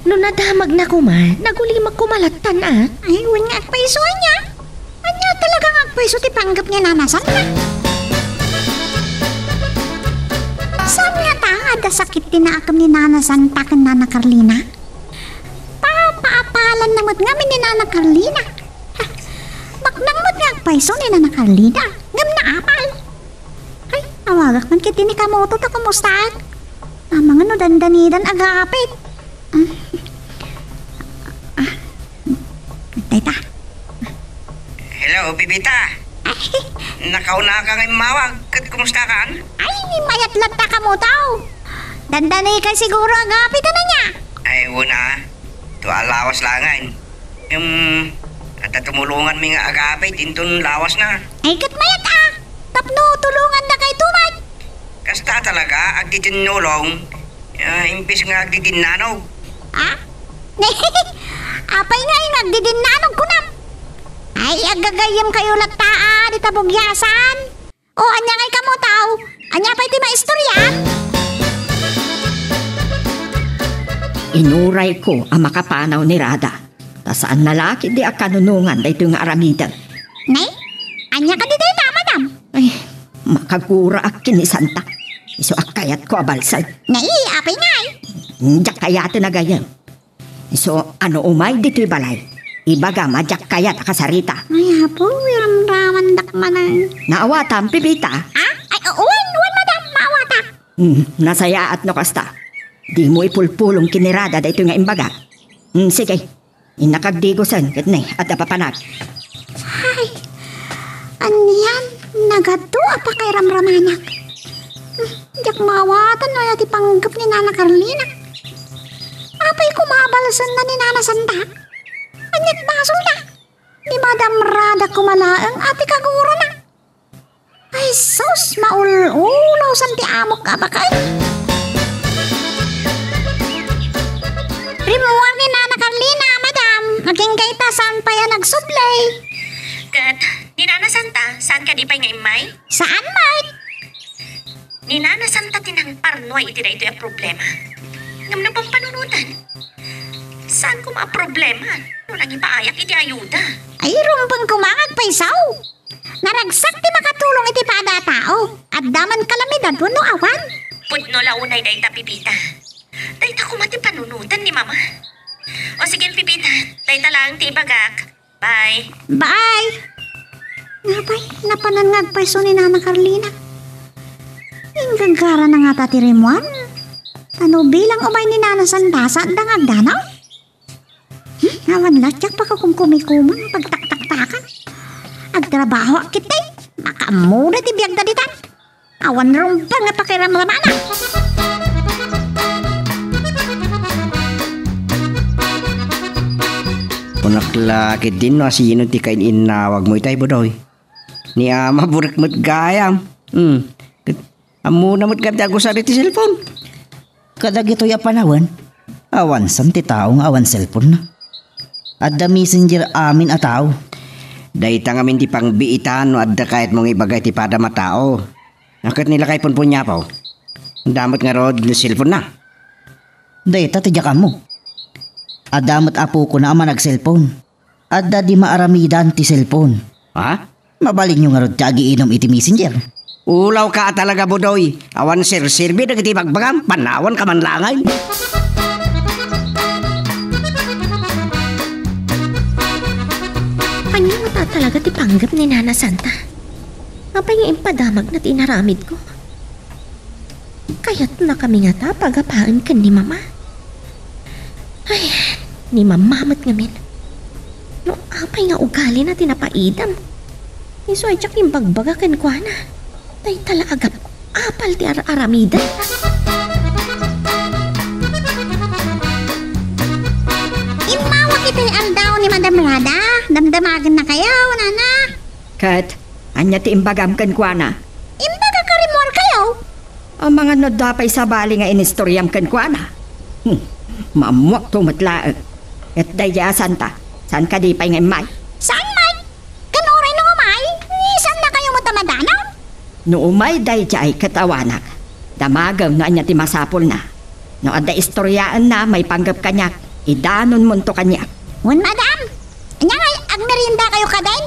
No nadamagna koma, nagulimag koma lattan a. Ay, wen nga agpayso ania. Ania talaga nga agpayso ti panggep ni Nana Santa? Saan ngata nga adda sakit ti naakem ni Nana Santa ken Nana Carlina? Papaapalanna met ngamin ni Nana Carlina. Ha, baknang met nga agpayso ni Nana Carlina, ngem naapal. Ay, awagak man ketdi ni Kamoto ta kumustaak. Amangan no dandanidan agapit. Ah. Ah. O, Pipita. Nakaunaka nga immawag. Ket kumustakan? Ay, mayat latta kamo tao. Dandanikay siguro agapita na niya. Ay, wen a. Tua lawas laengen. Em, adda tumulonganmi nga agapit inton lawasna. Ay, ket mayat a. Tapno tulongandakayto met. Kasta talaga, agtitinulong. Ah, imbes nga agdidinnanog. Ha? Apay nga nga agdidinnanog kunam? Ay, agagayyemkayo latta a, dita bugyasan. O, ania ngay kamo tao? Ania pay ti maistorya? Inurayko a makapanaw ni Rada. Ta saanna la ketdi a kanunongan daytoy nga aramidek. Ne? Ania kadi dayta, madam? Ay, makaguraak ken ni Santa. Isu a kayatko a balsag. Ne, apay ngay? Diak kayaten a gayyem. Isu a no umay ditoy balay, ibagam a diak kayat a kasarita. Ay, apo, iramramandak manen. Naawatam, Pipita? Ha? Ay, o-, wen, wen, madam, maawatak. Hmm, nasayaat no kasta. Dimo ipulpulong ken ni Rada daytoy nga imbagak. Hmm, sige. Innak agdigusen ket ne, adda papanak. Ay, anian, nagadu a pakairamramanak. Hmm, diak maawatan no aya ti panggep ni Nana Carlina. Apay koma a balsenna ni Nana Santa? Aniat basolda? Ni Madam Rada koma laeng a ti kagurona. Ay sus, maul-ulaw san ti amok a baket. Rimmuar ni Nana Carlina, madam. Agingga ita, saan pay a nagsubli? Ket ni Nana Santa, saan kadi pay nga immay? Saan met? Ni Nana Santa ti nangparnuay iti daytoy a problema. Ngem no pampanunoten, saan koma a problema no nangipaayak iti ayuda? Ay, rumbeng koma nga agpayso. Naragsak ti makatulong iti pada a tao. Adda man kalamidad wenno awan. Pudno la unay dayta, Pipita. Dayta koma ti panunoten ni Mama. O sige, Pipita, dayta laeng ti ibagak. Bye. Bye. Apay, napanan nga agpayso ni Nana Carlina. Inggagarana ngata ti rimmuar. Ta no bilang umay ni Nana Santa, saanda nga agdanaw? Hmm, awan la diak pakakumkumikuman nga pagtaktaktakan. Agtrabahoak ketdi. Makaammoda ti biagda ditan. Awan rumbeng nga pakiramramana. Kunak la ketdin no asino ti kain-innawagmo itay, Budoy. Ni Ama, burek met gayam. Hmm. Ket ammona met gayam ti agusar iti cellphone. Kadagitoy a panawen, awansan ti tao nga awan cellphone-na. Adda messenger amin a tao. Dayta ngamin ti pangbiitan no adda kayatmo nga ibaga iti padam a tao. A ket ni lakay Ponpon ni Apo, adda met ngarud cellphone-na. Dayta ti diak ammo. Adda met apokona a manag-cellphone. Adda di maaramidan ti cellphone. Ha? Mabalinyo ngarud ti agiinum iti messenger. Ulawka a talaga, Budoy. Awan serserbi dagiti ibagbagam, panawanka man laengen. Ania ngata talaga ti panggep ni Nana Santa? Apay nga impadamagna ti inaramidko? Kayatnakami ngata pagapaen ken ni Mama? Ay, ni Mama met ngamin. No apay nga ugalina ti napaidam, isu a diak imbagbaga kenkuana. Dayta la agap-apal ti ar-aramidna. Immawak itay aldaw ni Madam Rada. Damdamagennakayo, Nana. Ket ania ti imbagam kenkuana? Imbagak a rimmuarkayo. Amangan no adda pay sabali nga inistoriam kenkuana. Hmm, maammoakto met laeng. Ket daydiay a Santa, saan kadi pay nga immay? Saan met? Ken uray no umay, ni saannakayo met a madanaw? No umay daydiay ket awanak, damagem no ania ti masapulna. No adda istoriaenna maipanggep kaniak, idanonmonto kaniak. Wen, madam. Ania ngay, agmeriendakayo kadin?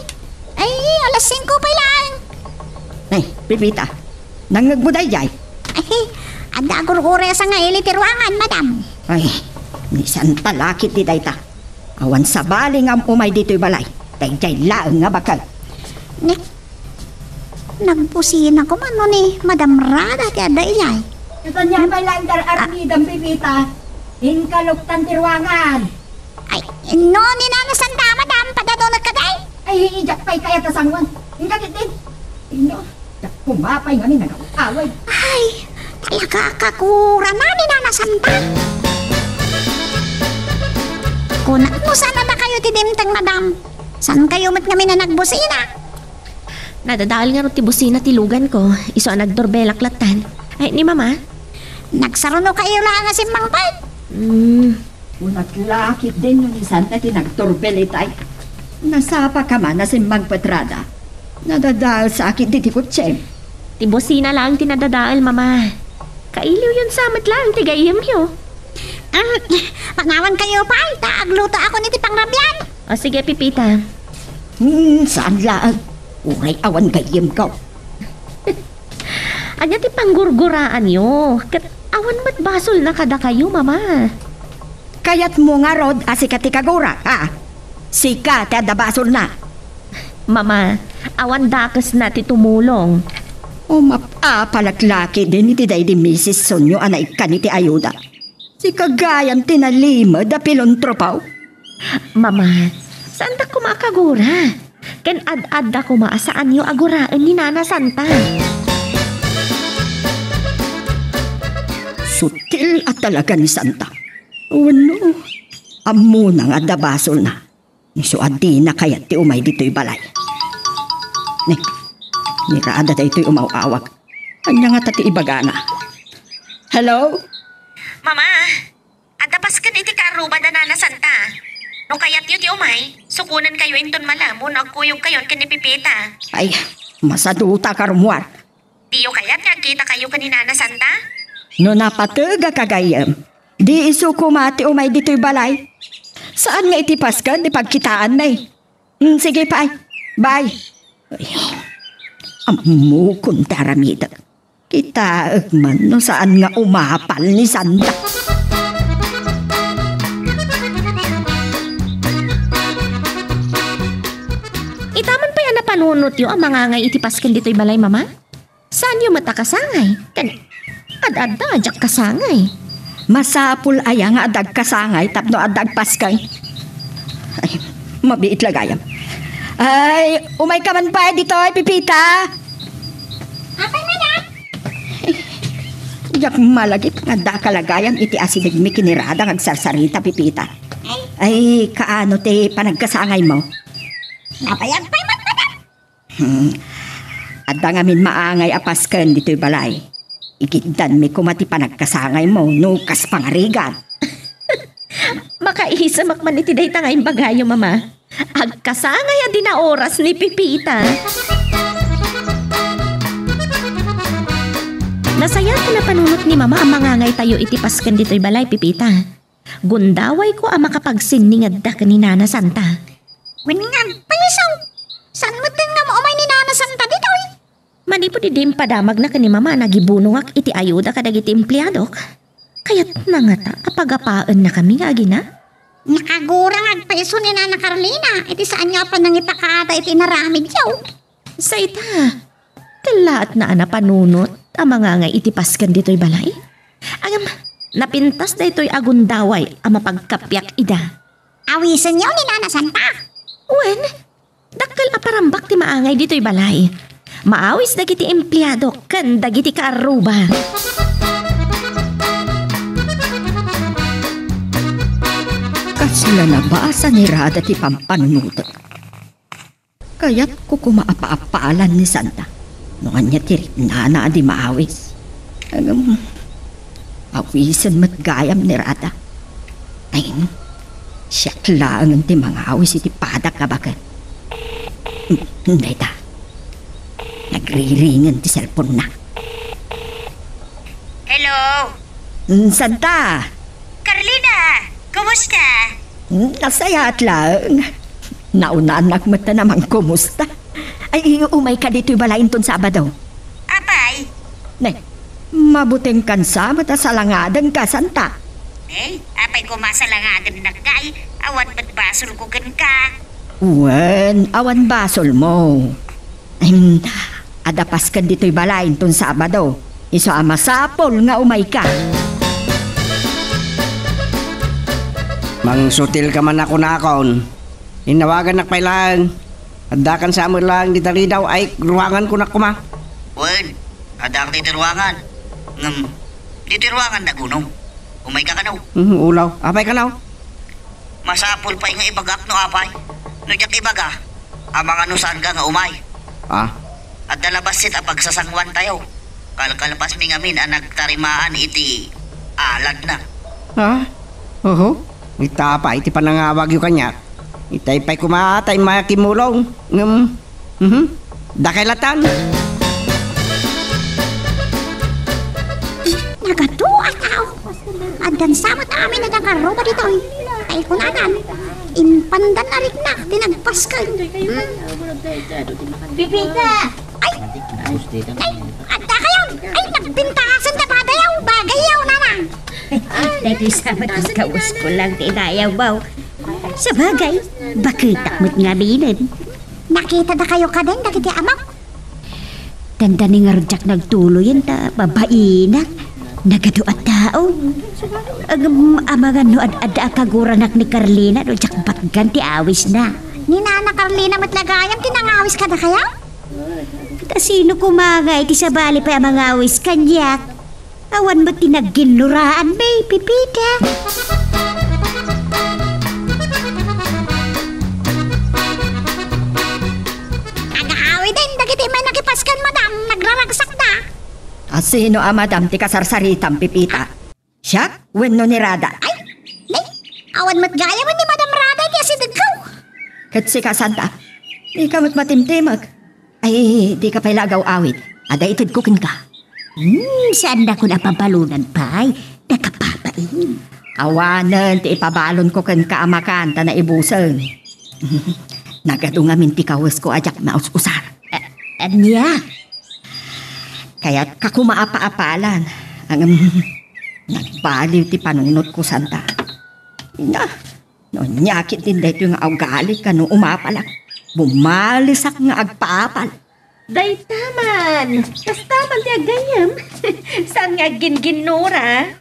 Ay, alas singko pay laeng. Ay, Pepita, nangngegmo daydiay? Ay, adda agur-uresa nga ili ti ruangan, madam. Ay, ni Santa la ketdi dayta. Awan sabali nga umay ditoy balay. Daydiay laeng nga baket. Ni, Nagbusina koma no ni Madam Rada ti adda idiay. Ket ania pay laeng ti ar-aramidam, Pepita? Inkaloktan ti ruangan. Ay, no ni Nana Santa, madam, padadunot kadi? Ay, diak pay kayat a sangoan. Inka ketdi. Inno, diak pumapay ngamin nagaw-away. Ay, talaga a kagurana ni Nana Santa. Kunak no saan a dakayo ti dimteng, madam. Saan kayo met ngamin a nagbusina? Nadadael ngarud ti busina ti lugan ko, isu a nagdorbelak lattan. Ay, ni Mama? Nagsaruno kayo laeng a simmangpet? Hmm. Kunak la ketdin no ni Santa ti nagdorbel itay. Nasapa ka man a simmangpet, Rada? Nadadael sa ketdi ti kotsem. Ti busina laeng ti nadadael, Mama. Kailiwyon sa met laeng ti gayyemyo. Am, panawan kayo pay, ta agluto ako ni ti pangrabian. O sige, Pipita. Hmm, saan laeng? Uray awan gayyemko. Ania ti panggurguraanyo? Ket awan met basolna kadakayo, Mama. Kayatmo ngarud a sika ti kagura, ha? Sika ti adda basolna. Mama, awan dakesna ti tumulong. O map-, apalak la ketdin iti daydi misis sonyo a naikkan iti ayuda. Sika gayam ti nalimed a pilontropo. Mama, saandak koma a kagura. Ken ad-adda koma a saanyo a guraen ni Nana Santa. Sutil a talaga ni Santa. Wenno, ammona nga adda basolna. Isu a dina kayat ti umay ditoy balay. Ni, ni Rada daytoy umaw-awag. Ania ngata ti ibagana? Hello? Mama, adda pasken iti kaarruba da Nana Santa. No kayatyo ti umay, sukonenkayo inton malem wenno agkuyogkayon ken ni Pipita. Ay, masaduta ka, Romuald. Diyo kayat nga agkitakayo ken ni Nana Santa? No napategak a gayyem, di isu koma ti umay ditoy balay. Saan nga iti pasken ti pagkitaanmi. Hmm, sige pay. Bye. Ay, ammokon ti aramidek. Kitaek man no saan nga umapal ni Santa. Ita man pay a napanunotyo a mangangay iti pasken ditoy balay, Mama? Saanyo met a kasangay? Ken ad-adda a diak kasangay. Masapul aya nga adda agkasangay tapno adda agpasken? Ay, mabiit la gayam. Ay, umay ka man pay ditoy, Pipita. Apay, madam? Ay, diak malagip nga adda ka la gayam iti asidegmi ken ni Rada nga agsarsarita, Pipita. Ay. Ay, kaano ti panagkasangaymo? Nabayag pay met, madam. Hmm. Adda ngamin maangay a pasken ditoy balay. Igiddanmi koma ti panagkasangaymo no kas pangarigat. Makaisemak man iti dayta nga imbagayo, Mama. Agkasangay a di naoras ni Pipita. Nasayaat ti napanunot ni Mama a mangangaytayo iti pasken ditoy balay, Pipita. Gundawayko a makapagsinningedda ken ni Nana Santa. Wen nga agpayso, saan metten nga maumay ni Nana Santa ditoy? Manipud idi impadamagna ken ni Mama a nagibunongak iti ayuda kadagiti empleadok, kayatna ngata a pagapaennakami nga agina? Nakagura nga agpayso ni Nana Carlina iti saanyo a panangipakaada iti inaramidyo. Sa ita, kallaatna a napanunot a mangangay iti pasken ditoy balay? Ngem, napintas daytoy a gundaway a mapagkapiak ida. Awisenyo ni Nana Santa? Wen, dakkel a parambak ti maangay ditoy balay. Maawis dagiti empleado ken dagiti kaarruba. Kasla nabasa ni Rada ti pampanunotek. Kayatko koma a paapalan ni Santa no ania ti riknana a di maawis. Ngem, awisen met gayam ni Rada. Ay, siak laengen ti mangawis iti padak a baket. Hmm, dayta. Nagriringen ti cellphone-na. Hello? Hmm, Santa! Carlina! Kumusta? Hmm, nasayaat laeng. Naunaanak met a mangkumusta. Ay, umayka ditoy balay inton Sabado. Apay? Ne, mabutengkan sa met a salangadenka, Santa. Ay, apay koma salangadennak ngay, awan met basolko kenka. Wen, awan basolmo. Ahem, adda pasken ditoy balay inton Sabado. Isu a masapul nga umayka. Mangsutilka man a kunakon. Innawagannak pay laeng. Addakan sa met laeng dita ridaw ay ruangan ko na koma. Wen, addaak ditoy ruangan. Ngem, ditoy ruangan da Gunong. Umayka kano. Hmm, ulaw. Apay kano? Masapul pay nga ibagak no apay. No diak ibaga, amangan no saanka nga umay. Ah? Adda la bassit a pagsasangoantayo. Kalkalpasmi ngamin a nagtarimaan iti aladna. Ah? Oho. Ita pay ti panangawagyo kaniak. Itay pay koma ta immay a kimmulong. Ngem, mhm. Dakay latan. Nagadu a tao. Addan sa met amin a nakaruba ditoy. Ay, kunanan, impandan a riknak ti nagpasken. Hmm? Pipita! Ay! Ay! Adda kayo! Ay, nagbintasan na padayaw! Bagayaw, nanang! Daytoy sa met ti kawes ko lang ti inayawbaw. Sabagay, baketak met ngaminen. Nakita da kayo kaden dagiti amak? Dandani ngarud diak nagtuloyen ta babainak. Nagadu a tao. Agam, amangan no ad-adda a kaguranak ni Carlina no diak batgan ti awisna. Ni Nana Carlina met la gayam ti nangawis kadakayo? Ta sino koma nga iti sabali pay a mangawis kaniak? Awan met ti nagginnuraanmi, Pipita. Agawiden dagiti may nakipasken, madam, nagraragsakda. A, sino a madam ti kasarsaritam, Pipita? Siak wenno ni Rada? Ay, nay, awan met gayam ni Madam Rada iti asidegko. Ket sika, Santa, dika met matimtimek. Ay, dika pay la agaw-awid. Adda itedko kenka. Hmm, saannakon a pabalonan pay. Nakapapain. Awanen ti ipabalonko kenka a makan ta naibuseng. Nagadu ngamin ti kawesko a diak maus-usar. A-, ania? Kayatka koma a paapalan. Ngem, nagbaliw ti panunotko, Santa. Na, no ania ketdin daytoy nga ugali kano umapalak, bumalisak nga agpaapal. Dayta man! Kasta man ti aggayam. Saan nga agginginnura?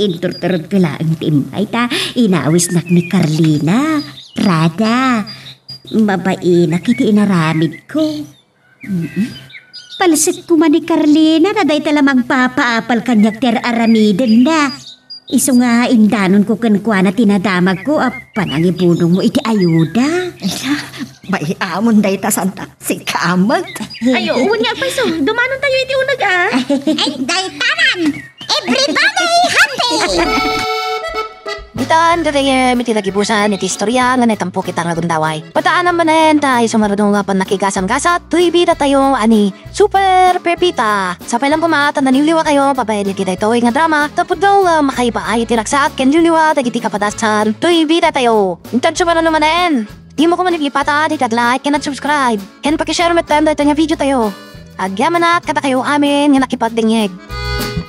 Inturturod ko laeng ti immay ta inawisnak ni Carlina. Rada, mabainak iti inaramidko. Mm-mm. Palsek koma ni Carlina ta dayta la mangpapaapal kaniak ti ar-aramidenna. Isu nga indanonko kenkuana ti nadamagko a panangibunongmo iti ayuda. Ay, bai-amon dayta, Santa. Sika met. Ayo, wen nga agpayso, dumanontayo iti uneg a. Ay, dayta man! Everybody happy! Ditan, gagayyem, iti nagibusan iti istorya nga naitampok ita nga gundaway. Padaanam manen ta isu ngarud nga pannakigasam-gasat toy bidatayo a ni Super Pepita. Sapay lang koma ta naliwliwatayo babaen iti daytoy nga drama, ta pudno nga makaipaay iti ragsak ken liwliwa dagiti kapadasan toy bidatayo. Intan sumaruno manen, dimo koma liplipata ti nag-like ken nag-subscribe, ken pakishare metten daytoy nga videotayo. Agyamanak kadakayo amin nga nakipagdengngeg.